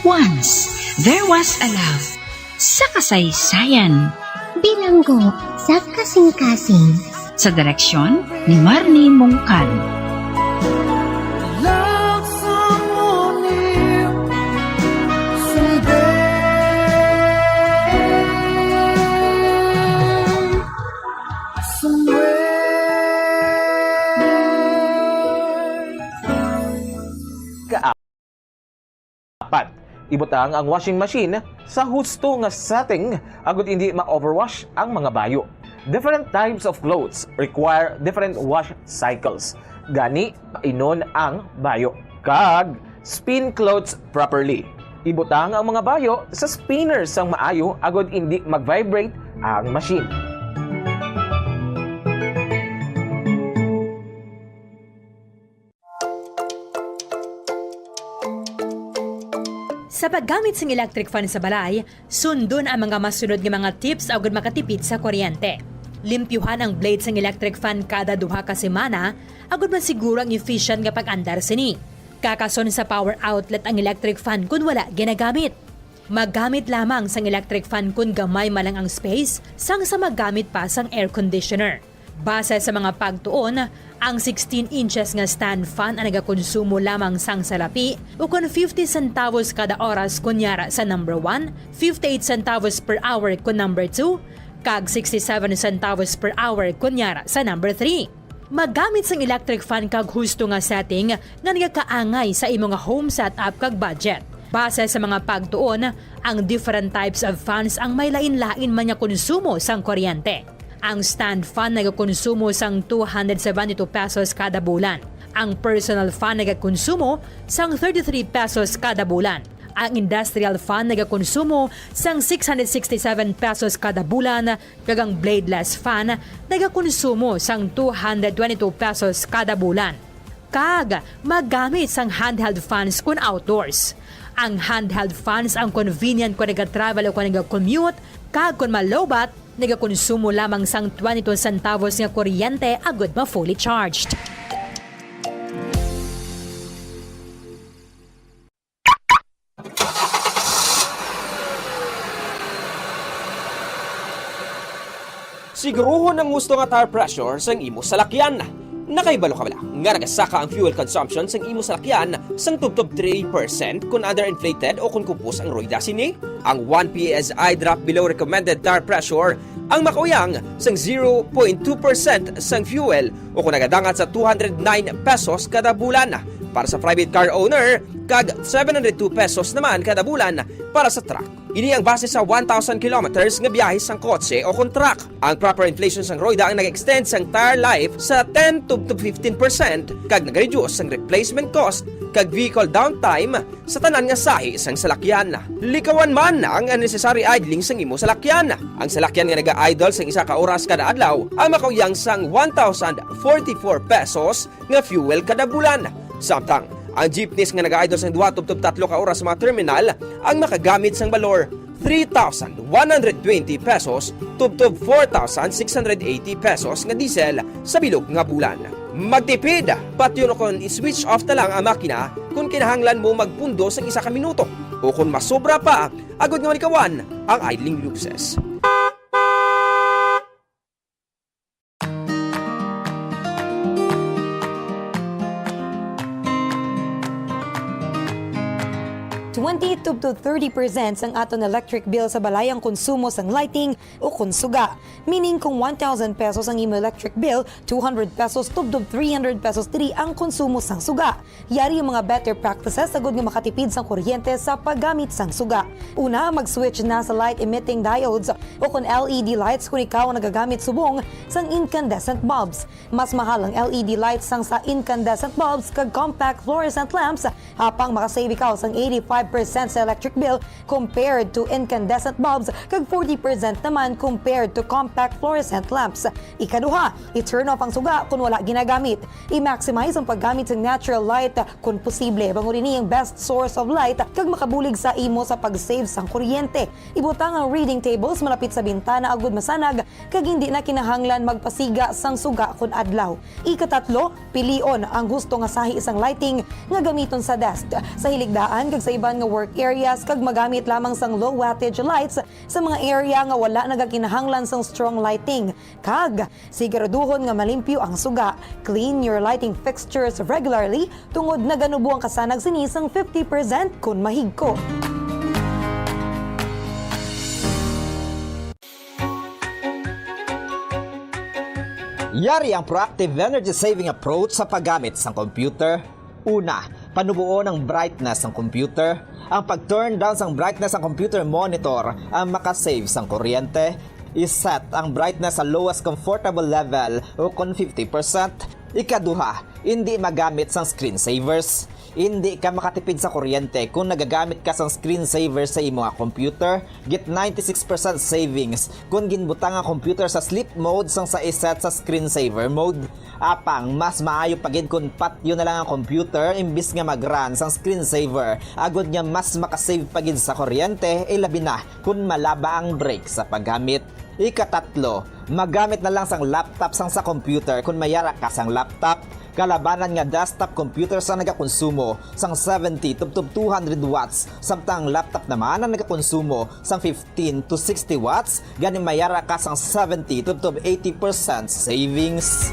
Once, there was a love. Sa kasaysayan. Bilanggo sa kasing-kasing. Sa direksyon ni Marnie Mongkan. Love someone new someday, somewhere. Apat, ibutang ang washing machine sa husto nga setting agud indi ma-overwash ang mga bayo. Different types of clothes require different wash cycles. Gani, painon ang bayo. Kag spin clothes properly. Ibutang ang mga bayo sa spinner sang maayo agud indi mag-vibrate ang machine. Sa paggamit sang electric fan sa balay, sundon ang mga masunod nga mga tips agud makatipid sa kuryente. Limpyuhan ang blade sang electric fan kada duha ka semana agud masiguro ang efficient nga pag-andar sini. Kakason sa power outlet ang electric fan kon wala ginagamit. Maggamit lamang sang electric fan kon gamay man lang ang space sang sa maggamit pa sang air conditioner. Base sa mga pagtuon, ang sixteen inches nga stand fan ang nagakonsumo lamang sang salapi, ukon fifty centavos kada oras kon yara sa number one, fifty-eight centavos per hour kon number two, kag sixty-seven centavos per hour kon yara sa number three. Maggamit sang electric fan kag husto nga setting nga nagakaangay sa imo nga home setup kag budget. Base sa mga pagtuon, ang different types of fans ang may lain-lain man nga konsumo sang kuryente. Ang stand fan nagakonsumo sang two hundred seventy-two pesos kada bulan. Ang personal fan nagakonsumo sang thirty-three pesos kada bulan. Ang industrial fan nagakonsumo sang six hundred sixty-seven pesos kada bulan, kag ang bladeless fan nagakonsumo sang two hundred twenty-two pesos kada bulan. Kag magamit sang handheld fans kon outdoors. Ang handheld fans ang convenient kon nagatravel o kon nagakommute, kag kon malowbat, nagakonsumo lamang sang twenty-two centavos nga kuryente agud ma-fully charged. Siguruhon ang husto nga tire pressure sang imo salakyan. Nakahibalo ka bala nga nagasaka ang fuel consumption sang imo salakyan sang tubtob three percent kon underinflated o kon kupos ang ruweda sini? Ang one P S I drop below recommended tire pressure ang makauyang sang zero point two percent sang fuel o kon nagadangat sa two hundred nine pesos kada bulan para sa private car owner kag seven hundred two pesos naman kada bulan para sa truck. Ini ang base sa one thousand kilometers nga biyahe sang kotse o kon truck. Ang proper inflation sang ruweda ang nag-extend sang tire life sa ten to fifteen percent kag nag-reduce sang replacement cost kag vehicle downtime sa tanan nga sahi sang salakyan. Likawan man ang unnecessary idling sang imo salakyan. Ang salakyan nga naga-idle sang isa ka oras kada adlaw ang makauyang sang one thousand forty-four pesos nga fuel kada bulan. Samtang ang jeepneys nga nagaidol sang duha tubtob tatlo ka oras sa mga terminal ang makagamit sang balor three thousand one hundred twenty pesos tubtob four thousand six hundred eighty pesos nga diesel sa bilog nga bulan. Magtipid! Patyon o kon i-switch off na lang ang makina kon kinahanglan mo magpundo sang isa ka minuto o kon masobra pa agod nga malikawan ang idling luces. Twenty to thirty percent sang aton electric bill sa balay ang konsumo sang lighting o kon suga. Meaning, kung one thousand pesos ang imo electric bill, two hundred pesos tubtob three hundred pesos diri ang konsumo sang suga. Yari ang mga better practices agud nga makatipid sang kuryente sa paggamit sang suga. Una, mag-switch na sa light-emitting diodes o kon L E D lights kon ikaw ang nagagamit subong sang incandescent bulbs. Mas mahal ang L E D lights sang sa incandescent bulbs kag compact fluorescent lamps, apang makasave ikaw sang eighty-five percent sa electric bill compared to incandescent bulbs kag forty percent naman compared to compact fluorescent lamps. Ikaduha, i-turn off ang suga kon wala ginagamit. I-maximize ang paggamit sang natural light kon posible, bangod ini ang best source of light kag makabulig sa imo sa pag-save sang kuryente. Ibutang ang reading tables malapit sa bintana agud masanag kag hindi na kinahanglan magpasiga sang suga kon adlaw. Ikatatlo, pilion ang husto nga sahi sang lighting nga gamiton sa desk, sa hiligdaan kag sa iban nga work areas, kag magamit lamang sang low wattage lights sa mga area nga wala nagakinahanglan sang strong lighting. Kag siguraduhon nga malimpyo ang suga. Clean your lighting fixtures regularly tungod naganubo ang kasanag sini sang fifty percent kon mahigko. Yari ang proactive energy-saving approach sa paggamit sang computer. Una, panuboon ang brightness sang computer. Ang pag-turn down sang brightness sang computer monitor ang makasave sang kuryente. I-set ang brightness sa lowest comfortable level o kon fifty percent. Ikaduha, indi magamit sang screensavers. Indi ka makatipid sa kuryente kon nagagamit ka sang screensaver sa imo nga computer. Get ninety-six percent savings kon ginbutang ang computer sa sleep mode sang sa i-set sa screensaver mode. Apang mas maayo pa gid kon patyon na lang ang computer imbis nga mag-run sang screensaver, agod nga mas makasave pa gid sa kuryente, ilabi na kon malaba ang break sa paggamit. Ikatatlo, magamit na lang sang laptop sang sa computer kon may ara ka sang laptop. Kalabanan nga desktop computer sang nagakonsumo sang seventy tubtob two hundred watts, samtang ang laptop naman ang nagakonsumo sang fifteen to sixty watts, gani may ara ka sang seventy tubtob eighty percent savings.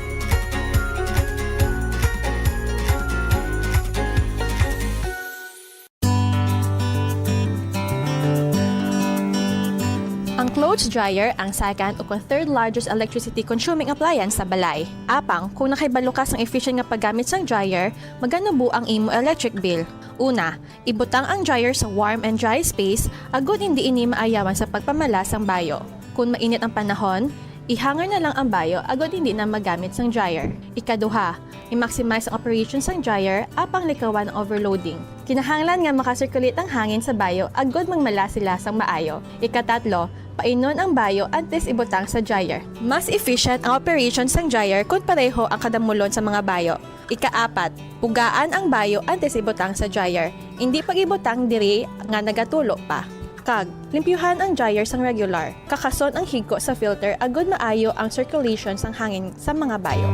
Ang clothes dryer ang second o kon third largest electricity consuming appliance sa balay. Apang, kung nakahibalo ka sang efficient nga paggamit sang dryer, maganubo ang imo electric bill. Una, ibutang ang dryer sa warm and dry space agod hindi ini maayawan sa pagpamala sang bayo. Kon mainit ang panahon, i-hanger na lang ang bayo agod hindi na magamit sang dryer. Ikaduha, i-maximize ang operation sang dryer apang likawan ang overloading. Kinahanglan nga maka-circulate ang hangin sa bayo agod magmala sila sang maayo. Ikatatlo, painon ang bayo antes ibutang sa dryer. Mas efficient ang operation sang dryer kon pareho ang kadamulon sa mga bayo. Ikaapat, pugaan ang bayo antes ibutang sa dryer. Indi pag-ibutang diri nga nagatulo pa. Kag, limpyuhan ang dryer sang regular. Kakason ang higko sa filter agod maayo ang circulation sang hangin sa mga bayo.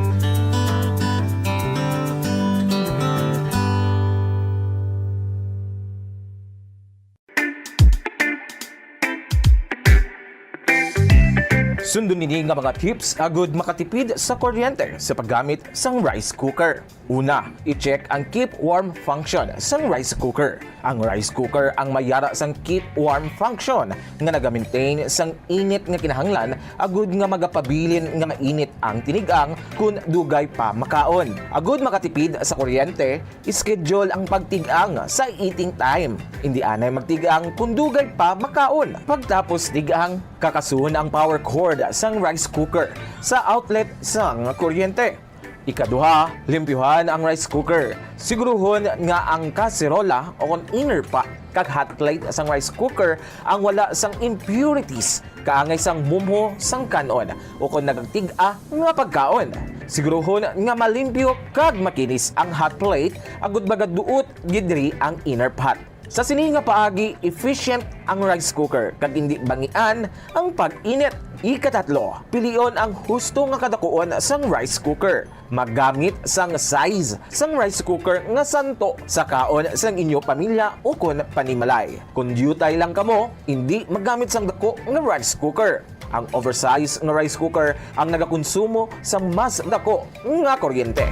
Sundon ini nga mga tips agud makatipid sa kuryente sa paggamit sang rice cooker. Una, i-check ang keep warm function sang rice cooker. Ang rice cooker ang may yara sang keep warm function nga naga-maintain sang init nga kinahanglan agud nga magapabilin nga mainit ang tinigang kon dugay pa makaon. Agud makatipid sa kuryente, schedule ang pagtig-ang sa eating time. Indi anay magtig-ang kon dugay pa makaon. Pagtapos tig-ang, kakason ang power cord sang rice cooker sa outlet sang kuryente. Ikaduha, limpyuhan ang rice cooker. Siguruhon nga ang kaserola o kon inner pot kag hot plate sang rice cooker ang wala sang impurities kaangay sang mumho sang kan-on o kon nagtig-a nga pagkaon. Siguruhon nga malimpyo kag makinis ang hot plate agud magaduot gid diri ang inner pot. Sa sini nga paagi, efficient ang rice cooker kag indi bangian ang pag-init. Ikatatlo, pilion ang husto nga kadakuon sang rice cooker. Maggamit sang size sang rice cooker nga santo sa kaon sang inyo pamilya ukon panimalay. Kon diutay lang kamo, indi maggamit sang dako nga rice cooker. Ang oversize nga rice cooker ang nagakonsumo sang mas dako nga kuryente.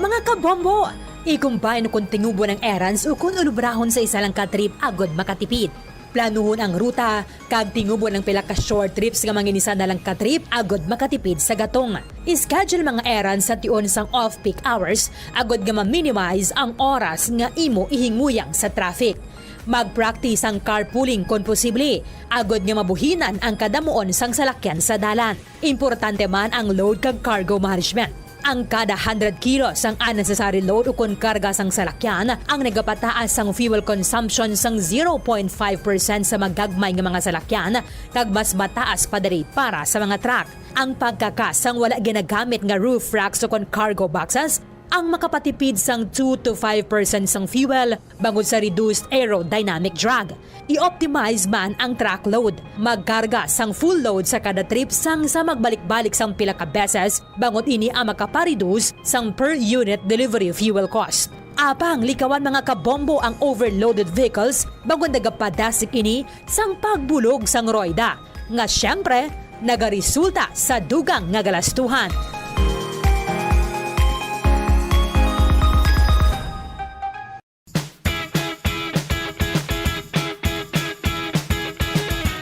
Mga kabombo, i-combine kon tingubon ang errands ukon ulubrahon sa isa lang ka trip agud makatipid. Planuhon ang ruta kag tingubon ang pila ka short trips nga manginisa na lang ka trip agud makatipid sa gatong. I-schedule mga errands sa tion sang off-peak hours agud nga ma-minimize ang oras nga imo ihinguyang sa traffic. Mag-practice ang carpooling kon posible, agud nga mabuhinan ang kadamuon sang salakyan sa dalan. Importante man ang load kag cargo management. Ang kada hundred kilos sang unnecessary load ukon karga sang salakyan ang nagapataas sang fuel consumption sang zero point five percent sa magagmay nga mga salakyan kag mas mataas pa diri para sa mga truck. Ang pagkaka sang wala ginagamit nga roof racks ukon cargo boxes ang makapatipid sang two to five percent sang fuel bangod sa reduced aerodynamic drag. I-optimize man ang truck load. Magkarga sang full load sa kada trip sang sa magbalik-balik sang pila ka beses, bangod ini ang makapa-reduce sang per unit delivery fuel cost. Apang likawan, mga kabombo, ang overloaded vehicles bangod nagapadasig ini sang pagbulog sang royda, nga siyempre nagaresulta sa dugang nga galastuhan.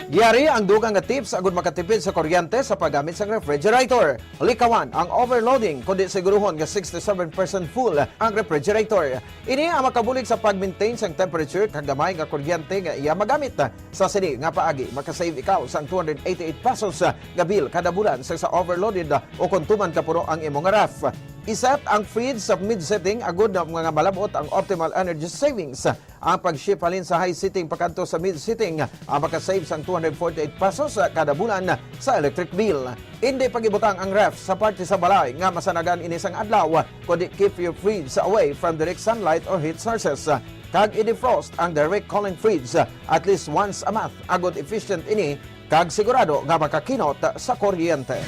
Yari ang dugang nga tips agud makatipid sa kuryente sa paggamit sang refrigerator. Likawan ang overloading, kundi siguruhon nga sixty-seven percent full ang refrigerator. Ini ang makabulig sa pag-maintain sang temperature kag gamay nga kuryente nga iya magamit. Sa sini nga paagi, makasave ikaw sang two hundred eighty-eight pesos nga bill kada bulan sa, sa overloaded o kon tuman ka puno ang imo nga ref. I-set ang fridge sa mid setting agud nga malab-ot ang optimal energy savings. Ang pag-shift halin sa high setting pakadto sa mid setting ang makasave sang two hundred forty-eight pesos kada bulan sa electric bill. Indi pag-ibutang ang ref sa parte sa balay nga masanagan ini sang adlaw, kundi keep your fridge away from direct sunlight or heat sources. Kag i-defrost ang direct cooling fridge at least once a month, agud efficient ini kag sigurado nga makakinot sa kuryente.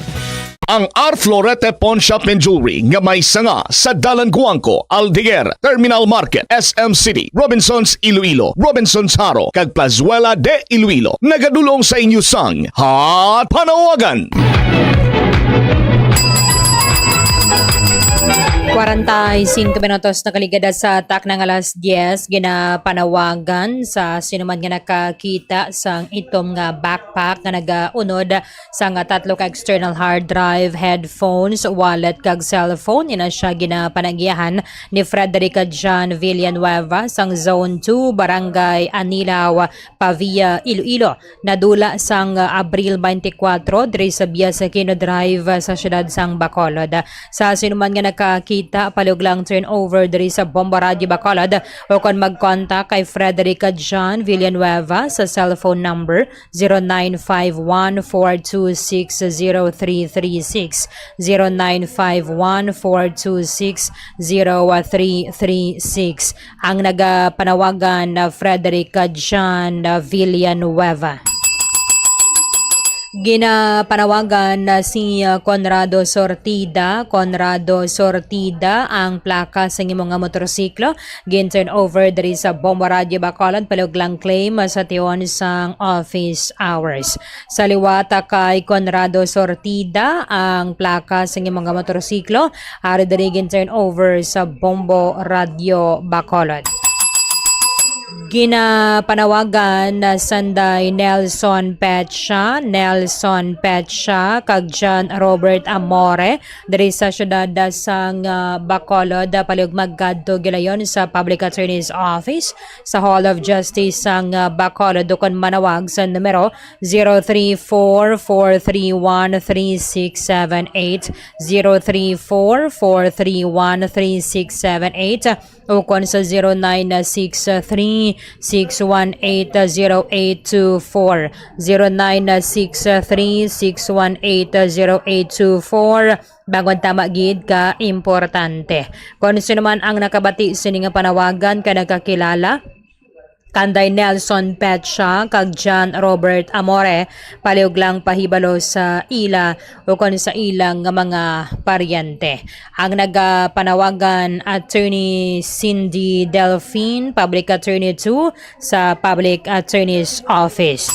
Ang R Florete Pawn Shop and Jewelry nga may sanga sa Dalan Guangco, Aldeguer, Terminal Market, S M City, Robinsons Iloilo, Robinsons Jaro, kag Plazuela de Iloilo nagadul-ong sa inyo sang Hot Panawagan. Kwarenta y cinco minutos nakaligad sa takna nga alas diyes, ginapanawagan sa sinuman nga nakakita sang itom nga backpack nga nagaunod sang tatlo ka external hard drive, headphones, wallet, kag cellphone. Ina siya ginapanagiahan ni Frederica John Villanueva sang Zone two, Barangay Anilaw, Pavia, Iloilo. Nadula sang Abril twenty-four diri sa Bias Aquino Drive sa siyudad sang Bacolod. Sa sinuman nga nakakita, palihog lang turn over diri sa Bombo Radio Bacolod o kon mag-contact kay Frederica John Villanueva sa cellphone number zero nine five one four two six zero three three six, zero nine five one four two six zero three three six. Ang nagapanawagan na Frederica John Villanueva. Ginapanawagan na si, uh, Conrado Sortida. Conrado Sortida, ang plaka sa imo nga motorsiklo gin-turn over diri sa Bombo Radio Bacolod, palihog lang claim sa tion sang office hours. Sa liwat kay Conrado Sortida, ang plaka sa imo nga motorsiklo ari diri gin-turn over sa Bombo Radio Bacolod. Ginapanawagan na sanday Nelson Pecha, Nelson Pecha, kag John Robert Amore diri sa siyudad sang, ah, Bacolod, palihog magkadto gilayon sa Public Attorney's Office sa Hall of Justice sang, ah, Bacolod, ukon manawag sa numero zero three four, four three one, three six seven eight, zero three four, four three one, three six seven eight, ukon sa zero nine six three, six one eight, zero eight two four, zero nine six three, six one eight, zero eight two four, bangod tama gid ka importante. Kon sino man ang nakabati sini nga panawagan kag nagkakilala kanday Nelson Pecha kag John Robert Amore, palihog lang pahibalo sa ila ukon sa ilang mga paryente. Ang nagapanawagan, Attorney Cindy Delfin, Public Attorney two sa Public Attorney's Office.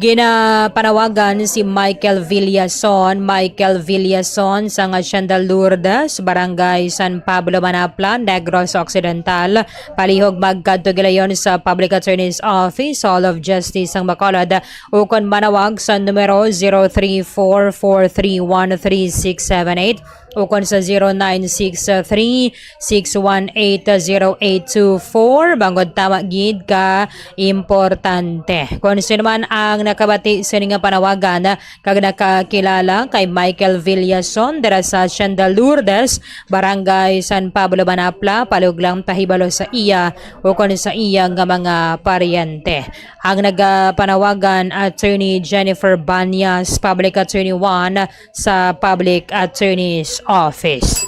Ginapanawagan si Michael Villason, Michael Villason sang Hacienda Lourdes, Barangay San Pablo Manapla, Negros Occidental, palihog magkadto gilayon sa Public Attorney's Office, Hall of Justice sang Bacolod, ukon manawag sa numero zero three four, four three one, three six seven eight, ukon sa zero nine six three, six one eight, zero eight two four, bangod tama gid ka importante. Kon sino man ang nakabati sini nga panawagan kag nakakilala kay Michael Villason dira sa Hacienda Lourdes, Barangay San Pablo Manapla, palihog lang pahibalo sa iya ukon sa iya nga mga paryente. Ang nagapanawagan, Attorney Jennifer Banyas, Public Attorney one sa Public Attorney's Office.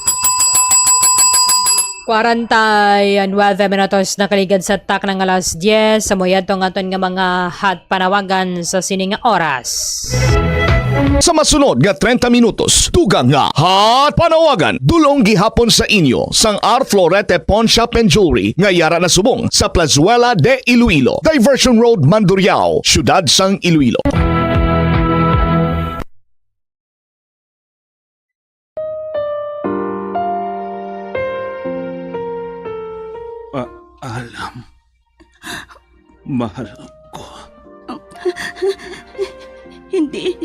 Kwarenta y nuebe minutos nakaligad sa takna nga alas dyes, sa muyadto nga aton nga mga hot panawagan sa sini nga oras. Sa masunod nga treinta minutos, dugang nga hot panawagan, dul-ong gihapon sa inyo sang R Florete Pawn Shop and Jewelry nga yara na subong sa Plazuela de Iloilo, Diversion Road, Mandurriao, Siyudad sang Iloilo. Paalam, mahal ko. Hindi.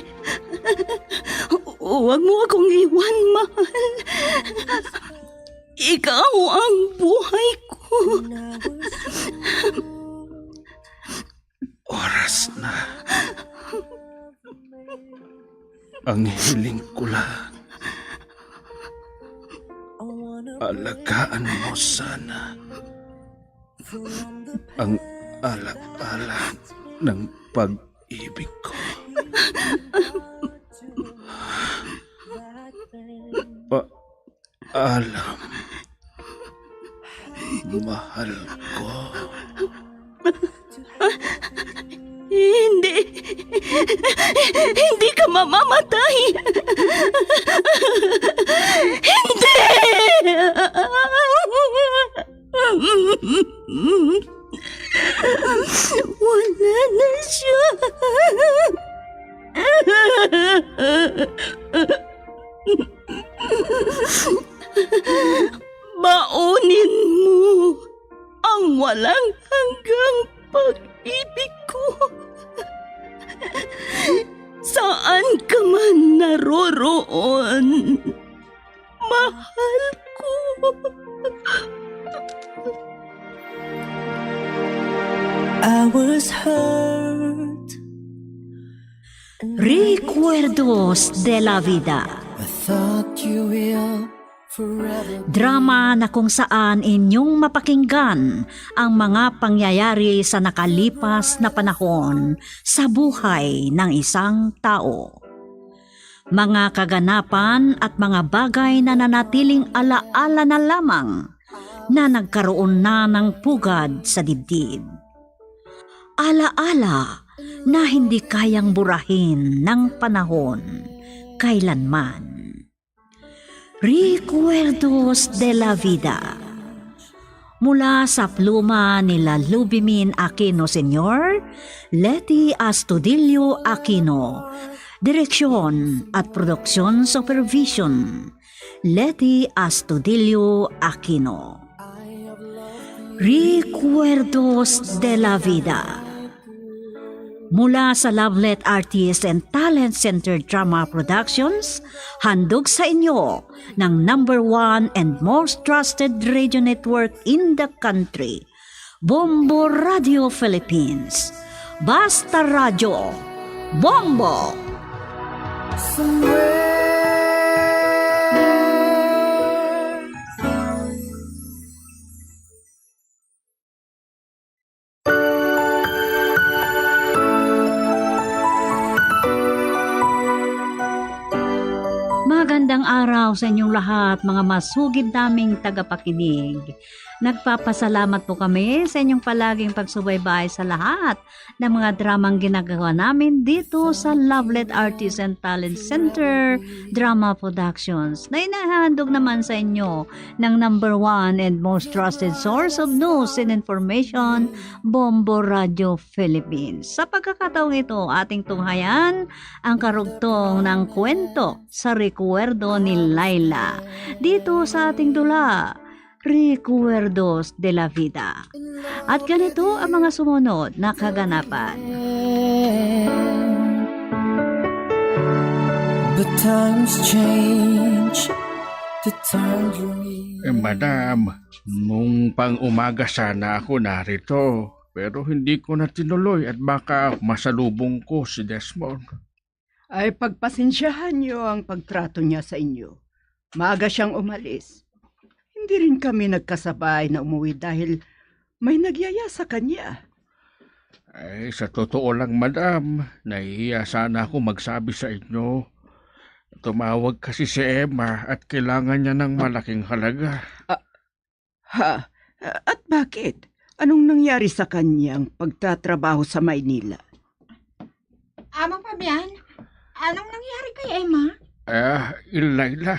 Huwag mo akong iwan, mahal. Ikaw ang buhay ko. Oras na. Ang hiling ko lang, alagaan mo sana ang ala-ala ng pag-ibig ko. Pa-, Alam, mahal ko. Hindi. Hindi ka mamamatay. Hindi. Wala na siya. Baunin mo ang walang hanggang pag-ibig ko. Saan ka man naroroon, mahal ko. I was hurt. Recuerdos de la Vida. I thought you will forever. Drama na kung saan inyong mapakinggan ang mga pangyayari sa nakalipas na panahon sa buhay ng isang tao. Mga kaganapan at mga bagay na nanatiling alaala na lamang na nagkaroon na ng pugad sa dibdib. Alaala na hindi kayang burahin ng panahon kailanman. Recuerdos de la Vida. Mula sa pluma ni Lalubimin Aquino Senior, Leti Astudillo Aquino. Direksyon at production supervision, Leti Astudillo Aquino. Recuerdos de la Vida. Mula sa Lovelet Artist and Talent Center Drama Productions, handog sa inyo ng number one and most trusted radio network in the country, Bombo Radio Philippines. Basta Radyo, Bombo! Magandang araw sa inyong lahat, mga masugid naming tagapakinig. Nagpapasalamat po kami sa inyong palaging pagsubaybay sa lahat ng mga dramang ginagawa namin dito sa Lovelet Artists and Talent Center Drama Productions, na inahandog naman sa inyo ng number one and most trusted source of news and information, Bombo Radio Philippines. Sa pagkakataong ito, ating tunghayan ang karugtong ng kwento sa rekwerdo ni Laila dito sa ating dula, Recuerdos de la Vida. At ganito ang mga sumunod na kaganapan. The times change, the tangerine. Eh, madam, nung pang umaga sana ako narito, pero hindi ko na tinuloy at baka masalubong ko si Desmond. Ay, pagpasensyahan niyo ang pagtrato niya sa inyo. Maaga siyang umalis. Hindi rin kami nagkasabay na umuwi dahil may nagyaya sa kanya. Ay, sa totoo lang, madam, nahihiya sana ako magsabi sa inyo. Tumawag kasi si Emma at kailangan niya ng malaking halaga. Ah, ha? At bakit? Anong nangyari sa kanyang pagtatrabaho sa Maynila? Ama Fabian, anong nangyari kay Emma? Ah, Laila.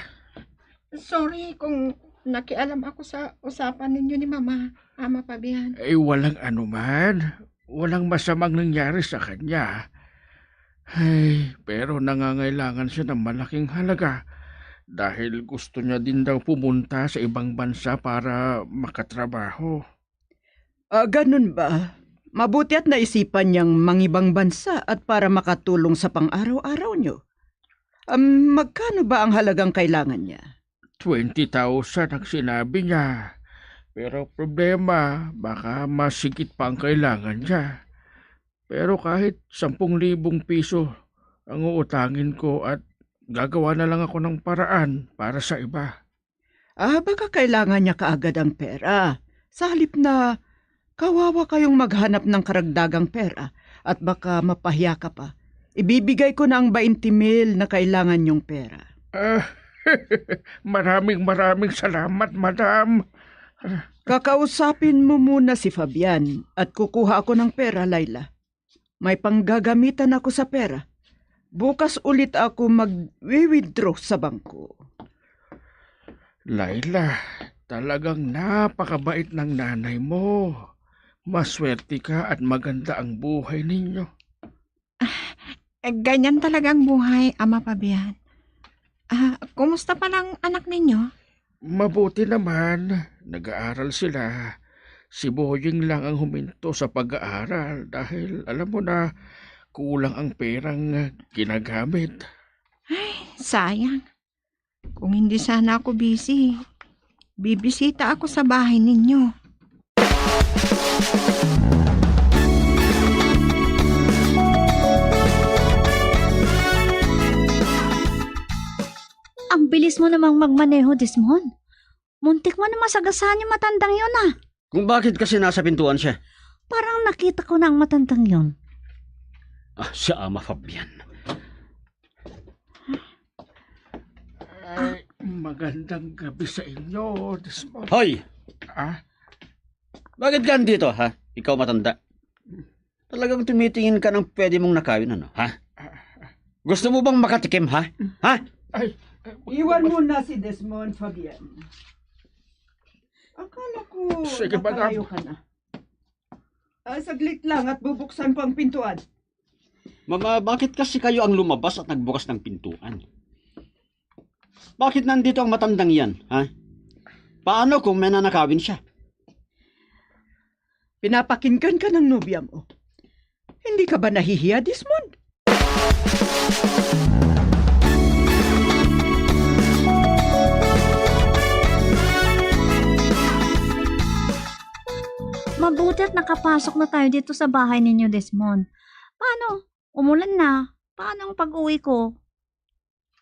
Sorry kung nakialam ako sa usapan ninyo ni Mama, Ama Fabian. Ay, walang anuman. Walang masamang nangyari sa kanya. Ay, pero nangangailangan siya ng malaking halaga dahil gusto niya din daw pumunta sa ibang bansa para makatrabaho. Ah, ganun ba? Mabuti at naisipan niyang mangibang bansa at para makatulong sa pang-araw-araw niyo. Um, magkano ba ang halagang kailangan niya? Twenty thousand ang sinabi niya. Pero problema, baka mas higit pa ang kailangan niya. Pero kahit sampung libong piso ang uutangin ko at gagawa na lang ako ng paraan para sa iba. Ah, baka kailangan niya kaagad ang pera. Sa halip na kawawa kayong maghanap ng karagdagang pera at baka mapahiya ka pa, ibibigay ko na ang twenty mil na kailangan niyong pera. Ah, maraming, maraming salamat, madam. Kakausapin mo muna si Fabian at kukuha ako ng pera, Laila. May panggagamitan ako sa pera. Bukas ulit ako mag-withdraw sa bangko. Laila, talagang napakabait ng nanay mo. Maswerte ka at maganda ang buhay ninyo. Ah, eh, ganyan talaga ang buhay, Ama Fabian. Ah, kumusta pa lang anak ninyo? Mabuti naman, nag-aaral sila. Si Boying lang ang huminto sa pag-aaral dahil, alam mo na, kulang ang perang ginagamit. Ay, sayang. Kung hindi sana ako busy, bibisita ako sa bahay ninyo. Ang bilis mo namang magmaneho, Desmond. Muntik mo na masagasahan yung matandang yun, ah. Kung bakit kasi nasa pintuan siya? Parang nakita ko na ang matandang yun. Ah, si Ama Fabian. Ay, magandang gabi sa inyo, Desmond. Hoy! Ah? Bakit ka andito, ha? Ikaw matanda. Talagang tumitingin ka ng pwede mong nakawin, ano, ha? Gusto mo bang makatikim, ha? Ha? Ay, Iwan mo na si Desmond, Fabian. Akala ko Sige, madam. nakalayo ka na. Ah, saglit lang at bubuksan ko ang pintuan. Mama, bakit kasi kayo ang lumabas at nagbukas ng pintuan? Bakit nandito ang matandang yan, ha? Paano kung may nanakawin siya? Pinapakinggan ka ng nobya mo. Hindi ka ba nahihiya, Desmond? Mabuti at nakapasok na tayo dito sa bahay ninyo, Desmond. Paano? Umulan na. Paano ang pag-uwi ko?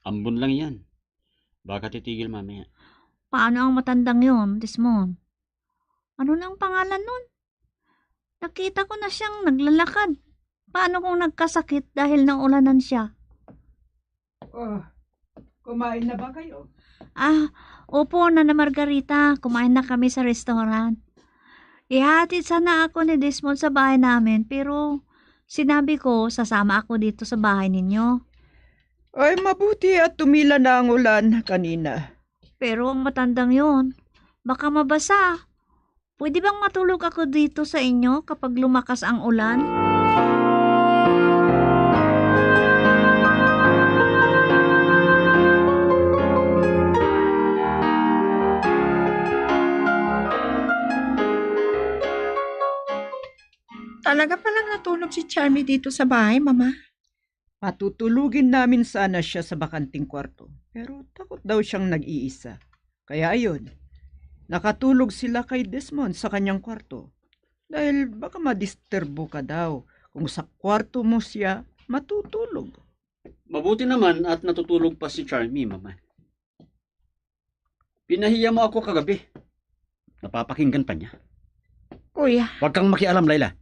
Ambon lang yan. Baka titigil mamaya. Paano ang matandang yon, Desmond? Ano na ang pangalan nun? Nakita ko na siyang naglalakad. Paano kung nagkasakit dahil naulanan siya? Oh, kumain na ba kayo? Ah, opo, Nana Margarita. Kumain na kami sa restaurant. Ihatid sana ako ni Desmond sa bahay namin, pero sinabi ko, sasama ako dito sa bahay ninyo. Ay, mabuti at tumila na ang ulan kanina. Pero ang matandang yon, baka mabasa. Pwede bang matulog ako dito sa inyo kapag lumakas ang ulan? Talaga palang natulog si Charmy dito sa bahay, Mama. Patutulugin namin sana siya sa bakanting kwarto, pero takot daw siyang nag-iisa. Kaya ayun, nakatulog sila kay Desmond sa kanyang kwarto. Dahil baka madisturbo ka daw kung sa kwarto mo siya matutulog. Mabuti naman at natutulog pa si Charmy, Mama. Pinahiya mo ako kagabi. Napapakinggan pa niya. Kuya. Huwag kang makialam, Layla.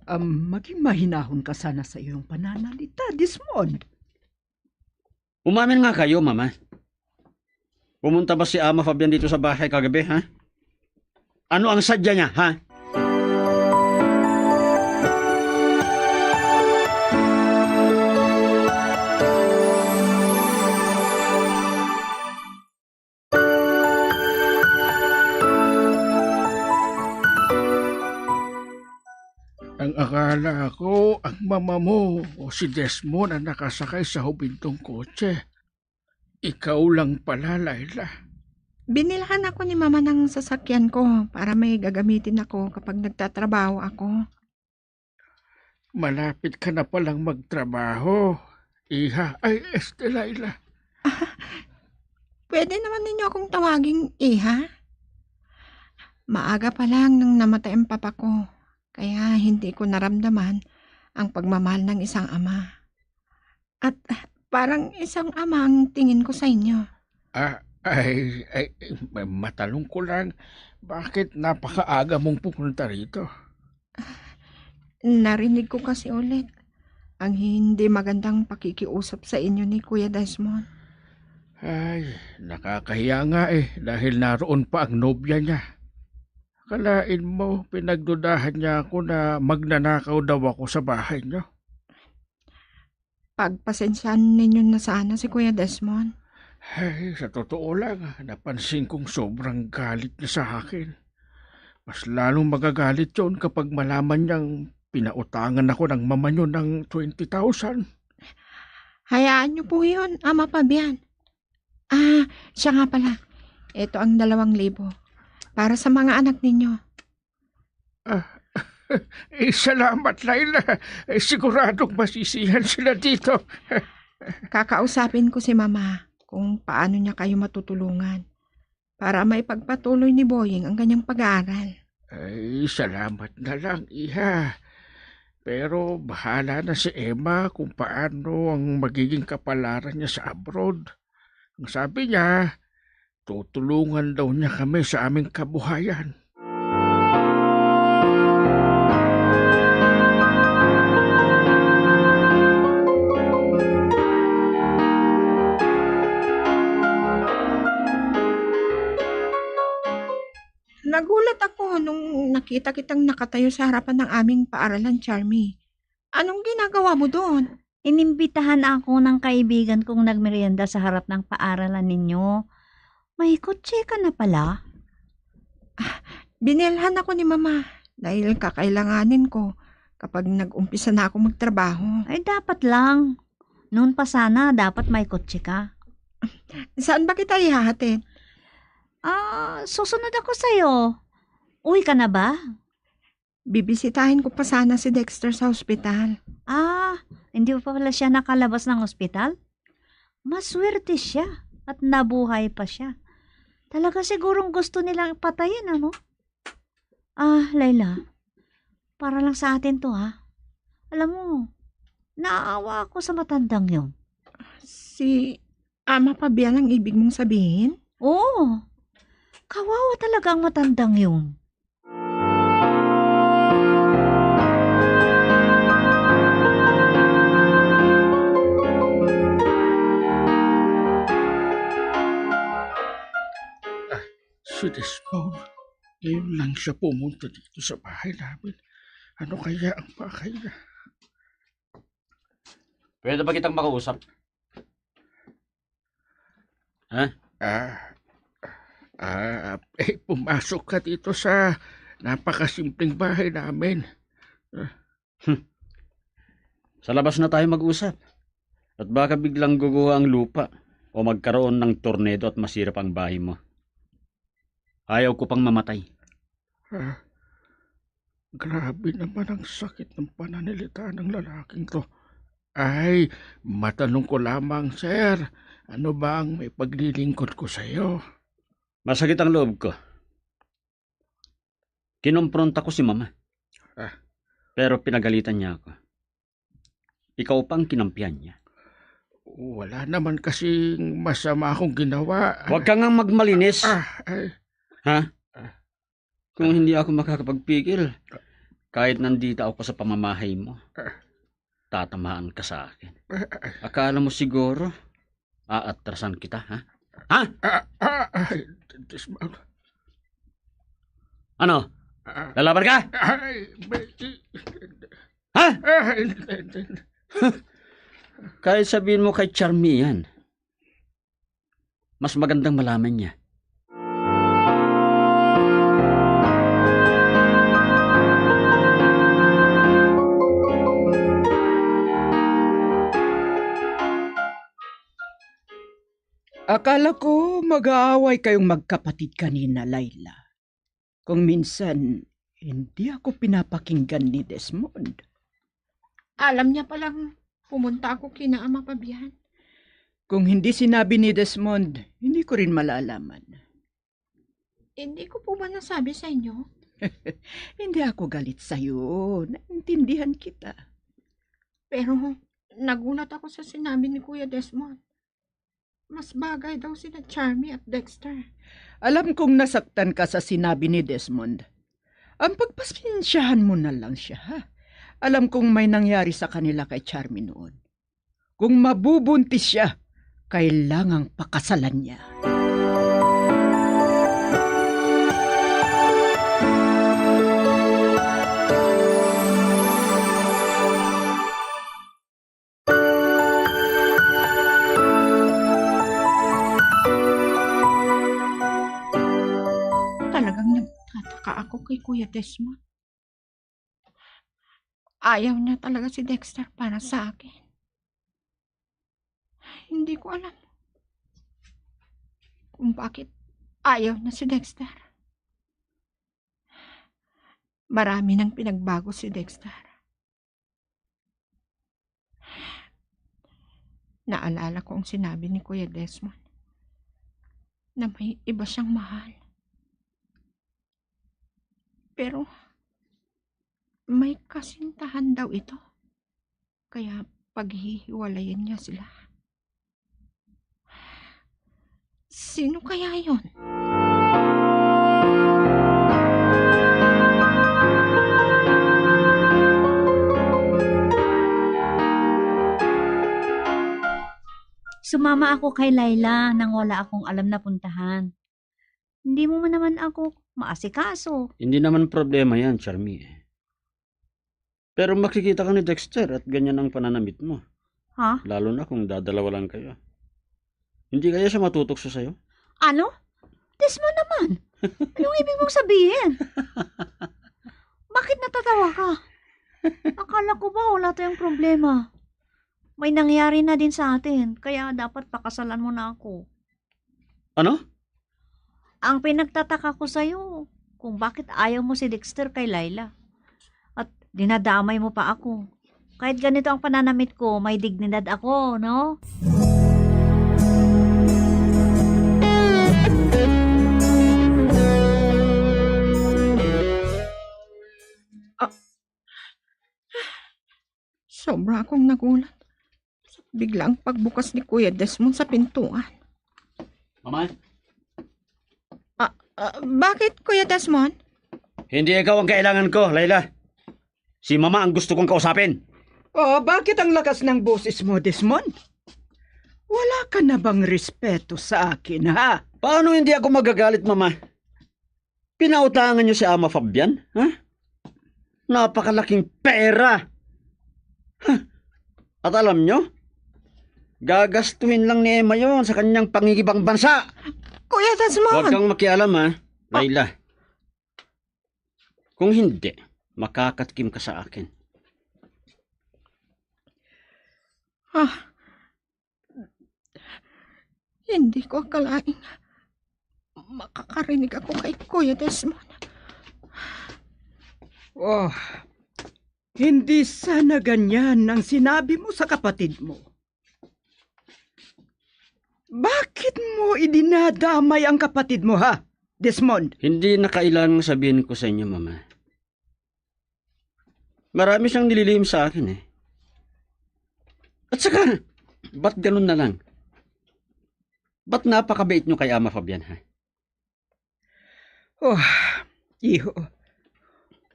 Um, maging mahinahon ka sana sa iyong pananalita, Desmond. Umamin nga kayo, Mama. Pumunta ba si Ama Fabian dito sa bahay kagabi, ha? Ano ang sadya niya, ha? Ang akala ko, ang mama mo o si Desmond ang nakasakay sa hubintong kotse. Ikaw lang pala, Layla. Binilhan ako ni Mama ng sasakyan ko para may gagamitin ako kapag nagtatrabaho ako. Malapit ka na palang magtrabaho, iha. Ay, este, Layla. Pwede naman ninyo akong tawaging iha? Maaga pa lang nang namatay ang papa ko, kaya hindi ko naramdaman ang pagmamahal ng isang ama. At parang isang ama ang tingin ko sa inyo. Ah, ay, ay, matanong ko lang, bakit napakaaga mong pumunta rito? Narinig ko kasi ulit ang hindi magandang pakikiusap sa inyo ni Kuya Desmond. Ay, nakakahiya nga eh, dahil naroon pa ang nobya niya. Kalain mo, pinagdudahan niya ako na magnanakaw daw ako sa bahay niyo. Pagpasensyahan ninyo na sana si Kuya Desmond. Ay, sa totoo lang, napansin kong sobrang galit niya sa akin. Mas lalong magagalit yon kapag malaman niyang pinautangan ako ng mama niyo ng twenty thousand. Hayaan niyo po yun, Ama Fabian. Ah, siya nga pala. Ito ang dalawang libo. Para sa mga anak ninyo. Ah, eh, salamat, Layla. Eh, siguradong masisiyahan sila dito. Kakausapin ko si Mama kung paano niya kayo matutulungan para maipagpatuloy ni Boying ang kanyang pag-aaral. Ay, salamat na lang, iha. Pero bahala na si Emma kung paano ang magiging kapalaran niya sa abroad. Ang sabi niya, tutulungan daw niya kami sa aming kabuhayan. Nagulat ako nung nakita kitang nakatayo sa harapan ng aming paaralan, Charmy. Anong ginagawa mo doon? Inimbitahan ako ng kaibigan kong nagmerienda sa harap ng paaralan ninyo. May kotse ka na pala? Ah, binilhan ako ni Mama dahil kakailanganin ko kapag nag-umpisa na ako magtrabaho. Ay, dapat lang. Noon pa sana, dapat may kotse ka. Saan ba kita ihahatid? Ah, susunod ako sa'yo. Uwi ka na ba? Bibisitahin ko pa sana si Dexter sa ospital. Ah, hindi pa pala siya nakalabas ng ospital? Maswerte siya at nabuhay pa siya. Talaga sigurong gusto nilang patayin, ano? Ah, Laila, para lang sa atin to, ha? Alam mo, naawa ako sa matandang yun. Si Ama Fabian ang ibig mong sabihin? Oo. Kawawa talaga ang matandang yun. Ah, si Desmond. Ngayon lang siya pumunta dito sa bahay namin. Ano kaya ang pakay niya? Pwede ba kitang makausap? Ha? Ah, ah, eh, pumasok ka dito sa napakasimpleng bahay namin. Ah. Hmm. Sa labas na tayo mag-usap. At baka biglang guguho ang lupa o magkaroon ng tornado at masira pa ang bahay mo. Ayaw ko pang mamatay. Ah, grabe naman ang sakit ng pananalita ng lalaking to. Ay, matanong ko lamang, sir. Ano ba ang may paglilingkod ko sa'yo? Masakit ang loob ko. Kinompronta ko si Mama. Ah. Pero pinagalitan niya ako. Ikaw pa ang kinampihan niya. Wala naman kasing masama akong ginawa. Huwag ka ngang magmalinis. Ah, ay. Ha? Ah. Kung hindi ako makakapagpigil, kahit nandito ako sa pamamahay mo, Ah. tatamaan ka sa akin. Ah, ah. Akala mo siguro, aatrasan kita, ha? Ha? Ah, ah, ay, Desmond. Ano? Ah. Lalaban ka? Ay, may- Ha? Ah, hindi, hindi, hindi. Kahit sabihin mo kay Charmy yan, mas magandang malaman niya. Akala ko mag-aaway kayong magkapatid kanina, Laila. Kung minsan, hindi ako pinapakinggan ni Desmond. Alam niya palang pumunta ako kina Ama Fabian. Kung hindi sinabi ni Desmond, hindi ko rin malalaman. Hindi ko po ba nasabi sa inyo? Hindi ako galit sa'yo. Naintindihan kita. Pero nagulat ako sa sinabi ni Kuya Desmond. Mas bagay daw sina Charmy at Dexter. Alam kong nasaktan ka sa sinabi ni Desmond. Ang pagpasensyahan mo na lang siya, ha? Alam kong may nangyari sa kanila kay Charmy noon. Kung mabubuntis siya, kailangang pakasalan niya. Talagang nagtataka ako kay Kuya Desmond. Ayaw niya talaga si Dexter para sa akin. Hindi ko alam kung bakit ayaw niya si Dexter. Marami nang pinagbago si Dexter. Naalala ko ang sinabi ni Kuya Desmond na may iba siyang mahal. Pero may kasintahan daw ito. Kaya paghihiwalayan niya sila. Sino kaya yon? Sumama ako kay Laila nang wala akong alam na puntahan. Hindi mo man naman ako maasikaso. Hindi naman problema yan, Charmy, eh. Pero makikita ka ni Dexter at ganyan ang pananamit mo. Ha? Lalo na kung dadalawa lang kayo. Hindi kaya siya matutukso sa'yo? Ano? Desmond naman! Anong ibig mong sabihin? Bakit natatawa ka? Akala ko ba wala tayong problema? May nangyari na din sa atin, kaya dapat pakasalan mo na ako. Ano? Ang pinagtataka ko sa'yo, kung bakit ayaw mo si Dexter kay Laila. At dinadamay mo pa ako. Kahit ganito ang pananamit ko, may dignidad ako, no? Ah, sobra akong nagulat sa biglang pagbukas ni Kuya Desmond sa pintuan. Mama? Ah, ah, bakit, Kuya Desmond? Hindi ikaw ang kailangan ko, Laila. Si Mama ang gusto kong kausapin. Oh, bakit ang lakas ng boses mo, Desmond? Wala ka na bang respeto sa akin, ha? Paano hindi ako magagalit, Mama? Pinautangan niyo si Ama Fabian, ha? Napakalaking pera. Ha? At alam niyo, gagastuhin lang ni Emma yon sa kanyang pangigibang bansa. Kuya Desmond! Huwag kang makialam, ha, Laila. Kung hindi, makakatikim ka sa akin. Ah, hindi ko akalain nga makakarinig ako kay Kuya Desmond. Oh, hindi sana ganyan ang sinabi mo sa kapatid mo. Bakit mo idinadamay ang kapatid mo, ha, Desmond? Hindi na kailangang sabihin ko sa inyo, Mama. Marami siyang nililihim sa akin, eh. At saka, ba't ganun na lang? Ba't napakabait niyo kay Ama Fabian, ha? Oh, iho,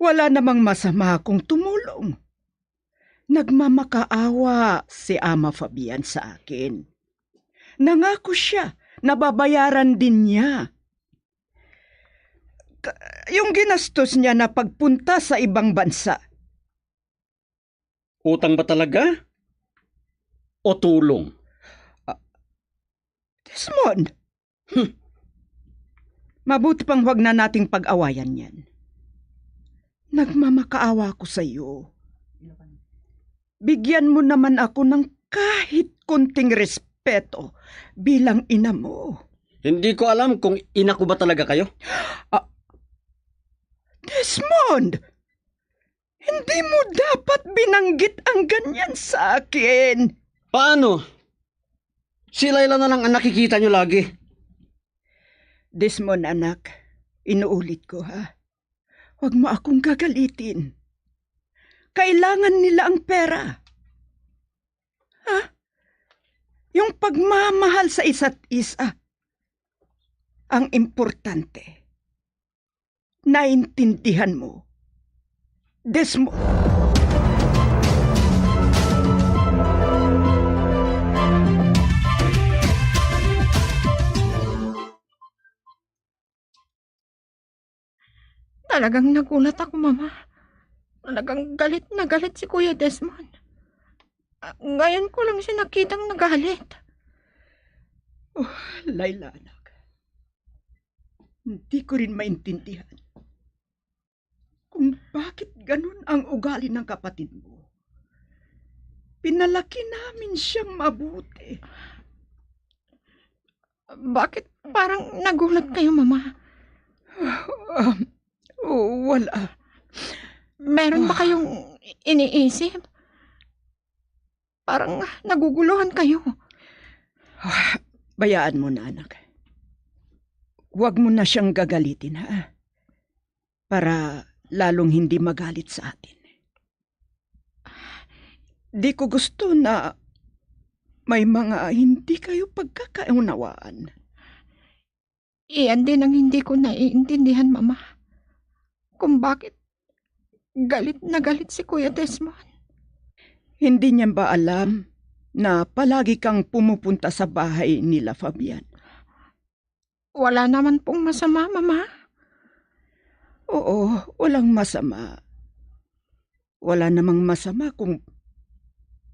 wala namang masama kung tumulong. Nagmamakaawa si Ama Fabian sa akin. Nangako siya na babayaran din niya ka-, yung ginastos niya na pagpunta sa ibang bansa. Utang ba talaga? O tulong? Ah, Desmond! Hmm. Mabuti pang huwag na nating pag-awayan yan. Nagmamakaawa ako sa iyo. Bigyan mo naman ako ng kahit konting respeto bilang ina mo. Hindi ko alam kung ina ko ba talaga kayo. Ah, Desmond! Hindi mo dapat binanggit ang ganyan sa akin. Paano? Si Laila na lang ang nakikita niyo lagi. Desmond, anak, inuulit ko, ha? Huwag mo akong gagalitin. Kailangan nila ang pera. Ha? Yung pagmamahal sa isa't isa ang importante. Naintindihan mo, Desmond? Talagang nagulat ako, Mama. Talagang galit na galit si Kuya Desmond. Ah, ngayon ko lang siya nakitang nagalit. Oh, Laila, anak. Hindi ko rin maintindihan kung bakit ganun ang ugali ng kapatid mo. Pinalaki namin siyang mabuti. Bakit parang nagulat kayo, Mama? Ah, oh, wala. Meron ba Ah. kayong iniisip? Parang naguguluhan kayo. Ah, bayaan mo na, anak. Huwag mo na siyang gagalitin, ha? Para lalong hindi magalit sa atin. Di ko gusto na may mga hindi kayo pagkakaunawaan. Iyan din ang hindi ko naiintindihan, Mama. Kung bakit galit na galit si Kuya Desmond. Hindi niya ba alam na palagi kang pumupunta sa bahay nila Fabian? Wala naman pong masama, Mama. Oo, walang masama. Wala namang masama kung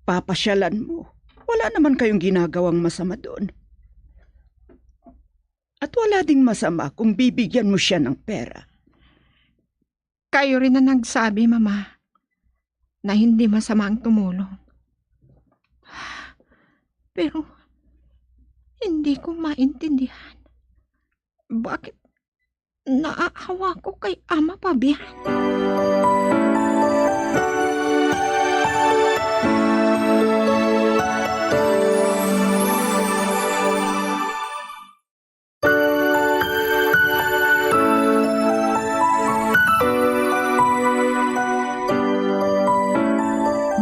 papasyalan mo. Wala naman kayong ginagawang masama doon. At wala ding masama kung bibigyan mo siya ng pera. Kayo rin ang nagsabi, Mama, na hindi masama ang tumulong. Pero hindi ko maintindihan bakit naaawa ko kay Ama Fabian.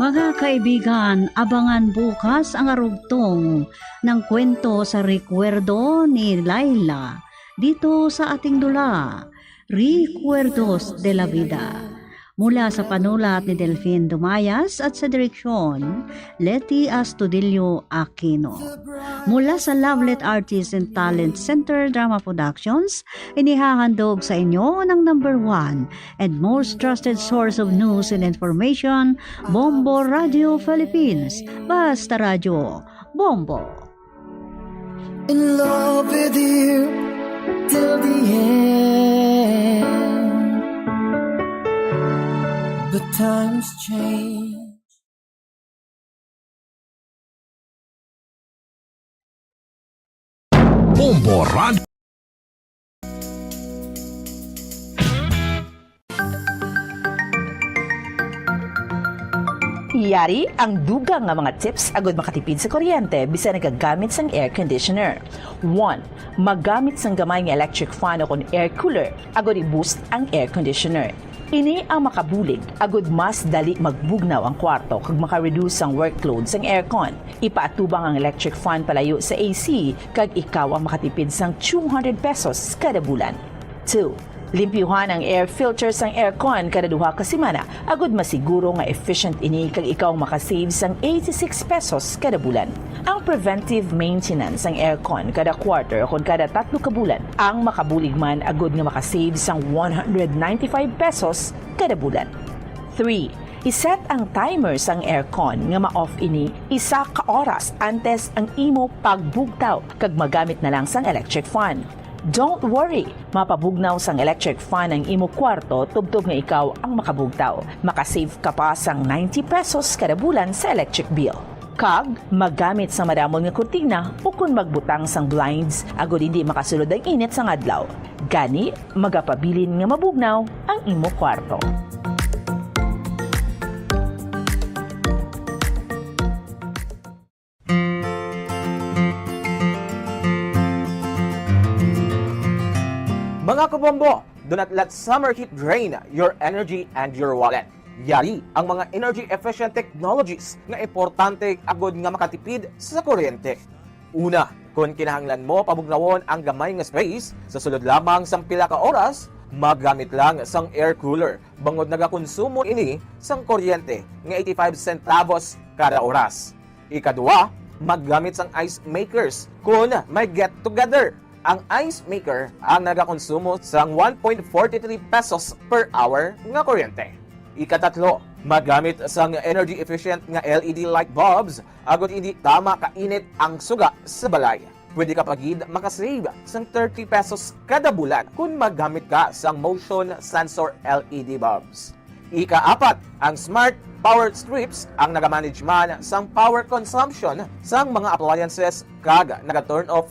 Mga kaibigan, abangan bukas ang arugtong ng kwento sa Recuerdo ni Laila dito sa ating dula, Recuerdos de la Vida. Mula sa panulat ni Delfin Dumayas at sa direksyon, Leti Astudillo Aquino. Mula sa Lovelet Artists and Talent Center Drama Productions, inihahandog sa inyo ng number one and most trusted source of news and information, Bombo Radio Philippines. Basta Radyo, Bombo. In love with you till the end. But times change. Bombo Rad- Yari ang dugang nga mga tips agud makatipid sa kuryente bisan nagagamit sang air conditioner. One, magamit sang gamay nga electric fan o kon air cooler agud i-boost ang air conditioner. Ini ang makabulig agud mas dali magbugnaw ang kwarto kag maka-reduce ang workload sang aircon. Ipaatubang ang electric fan palayo sa A C kag ikaw ang makatipid sang two hundred pesos kada bulan. Two, limpyuhan ang air filter sang aircon kada duha ka semana agud masiguro nga efficient ini kag ikaw makasave sang eighty-six pesos kada bulan. Ang preventive maintenance sang aircon kada quarter o kon kada tatlo ka bulan ang makabulig man agud nga makasave sang one hundred ninety-five pesos kada bulan. Three, iset ang timer sang aircon nga ma-off ini isa ka oras antes ang imo pagbugtaw kag magamit na lang sang electric fan. Don't worry, mapabugnaw sang electric fan ang imo kwarto tubtob nga ikaw ang makabugtaw. Makasave ka pa sang ninety pesos kada bulan sa electric bill. Kag magamit sang madamon nga kurtina ukon magbutang sang blinds agud hindi makasulod ang init sang adlaw. Gani, magapabilin nga mabugnaw ang imo kwarto. Mga kabombo, do not let summer heat drain your energy and your wallet. Yari ang mga energy efficient technologies nga importante agud nga makatipid sa kuryente. Una, kon kinahanglan mo pabugnawon ang gamay nga space sa sulod lamang sang pila ka oras, maggamit lang sang air cooler, bangod nagakonsumo ini sang kuryente nga eighty-five centavos kada oras. Ikadua, maggamit sang ice makers kon may get together. Ang ice maker ang nagakonsumo sang one point forty three pesos per hour nga kuryente. Ikatatlo, maggamit sang energy efficient nga L E D light bulbs agud hindi tama kainit ang suga sa balay. Pwede ka pa gid makasave sang thirty pesos kada bulan kon maggamit ka sang motion sensor L E D bulbs. Ikaapat, ang smart power strips ang nagamanage man sang power consumption sang mga appliances kag naga-turn off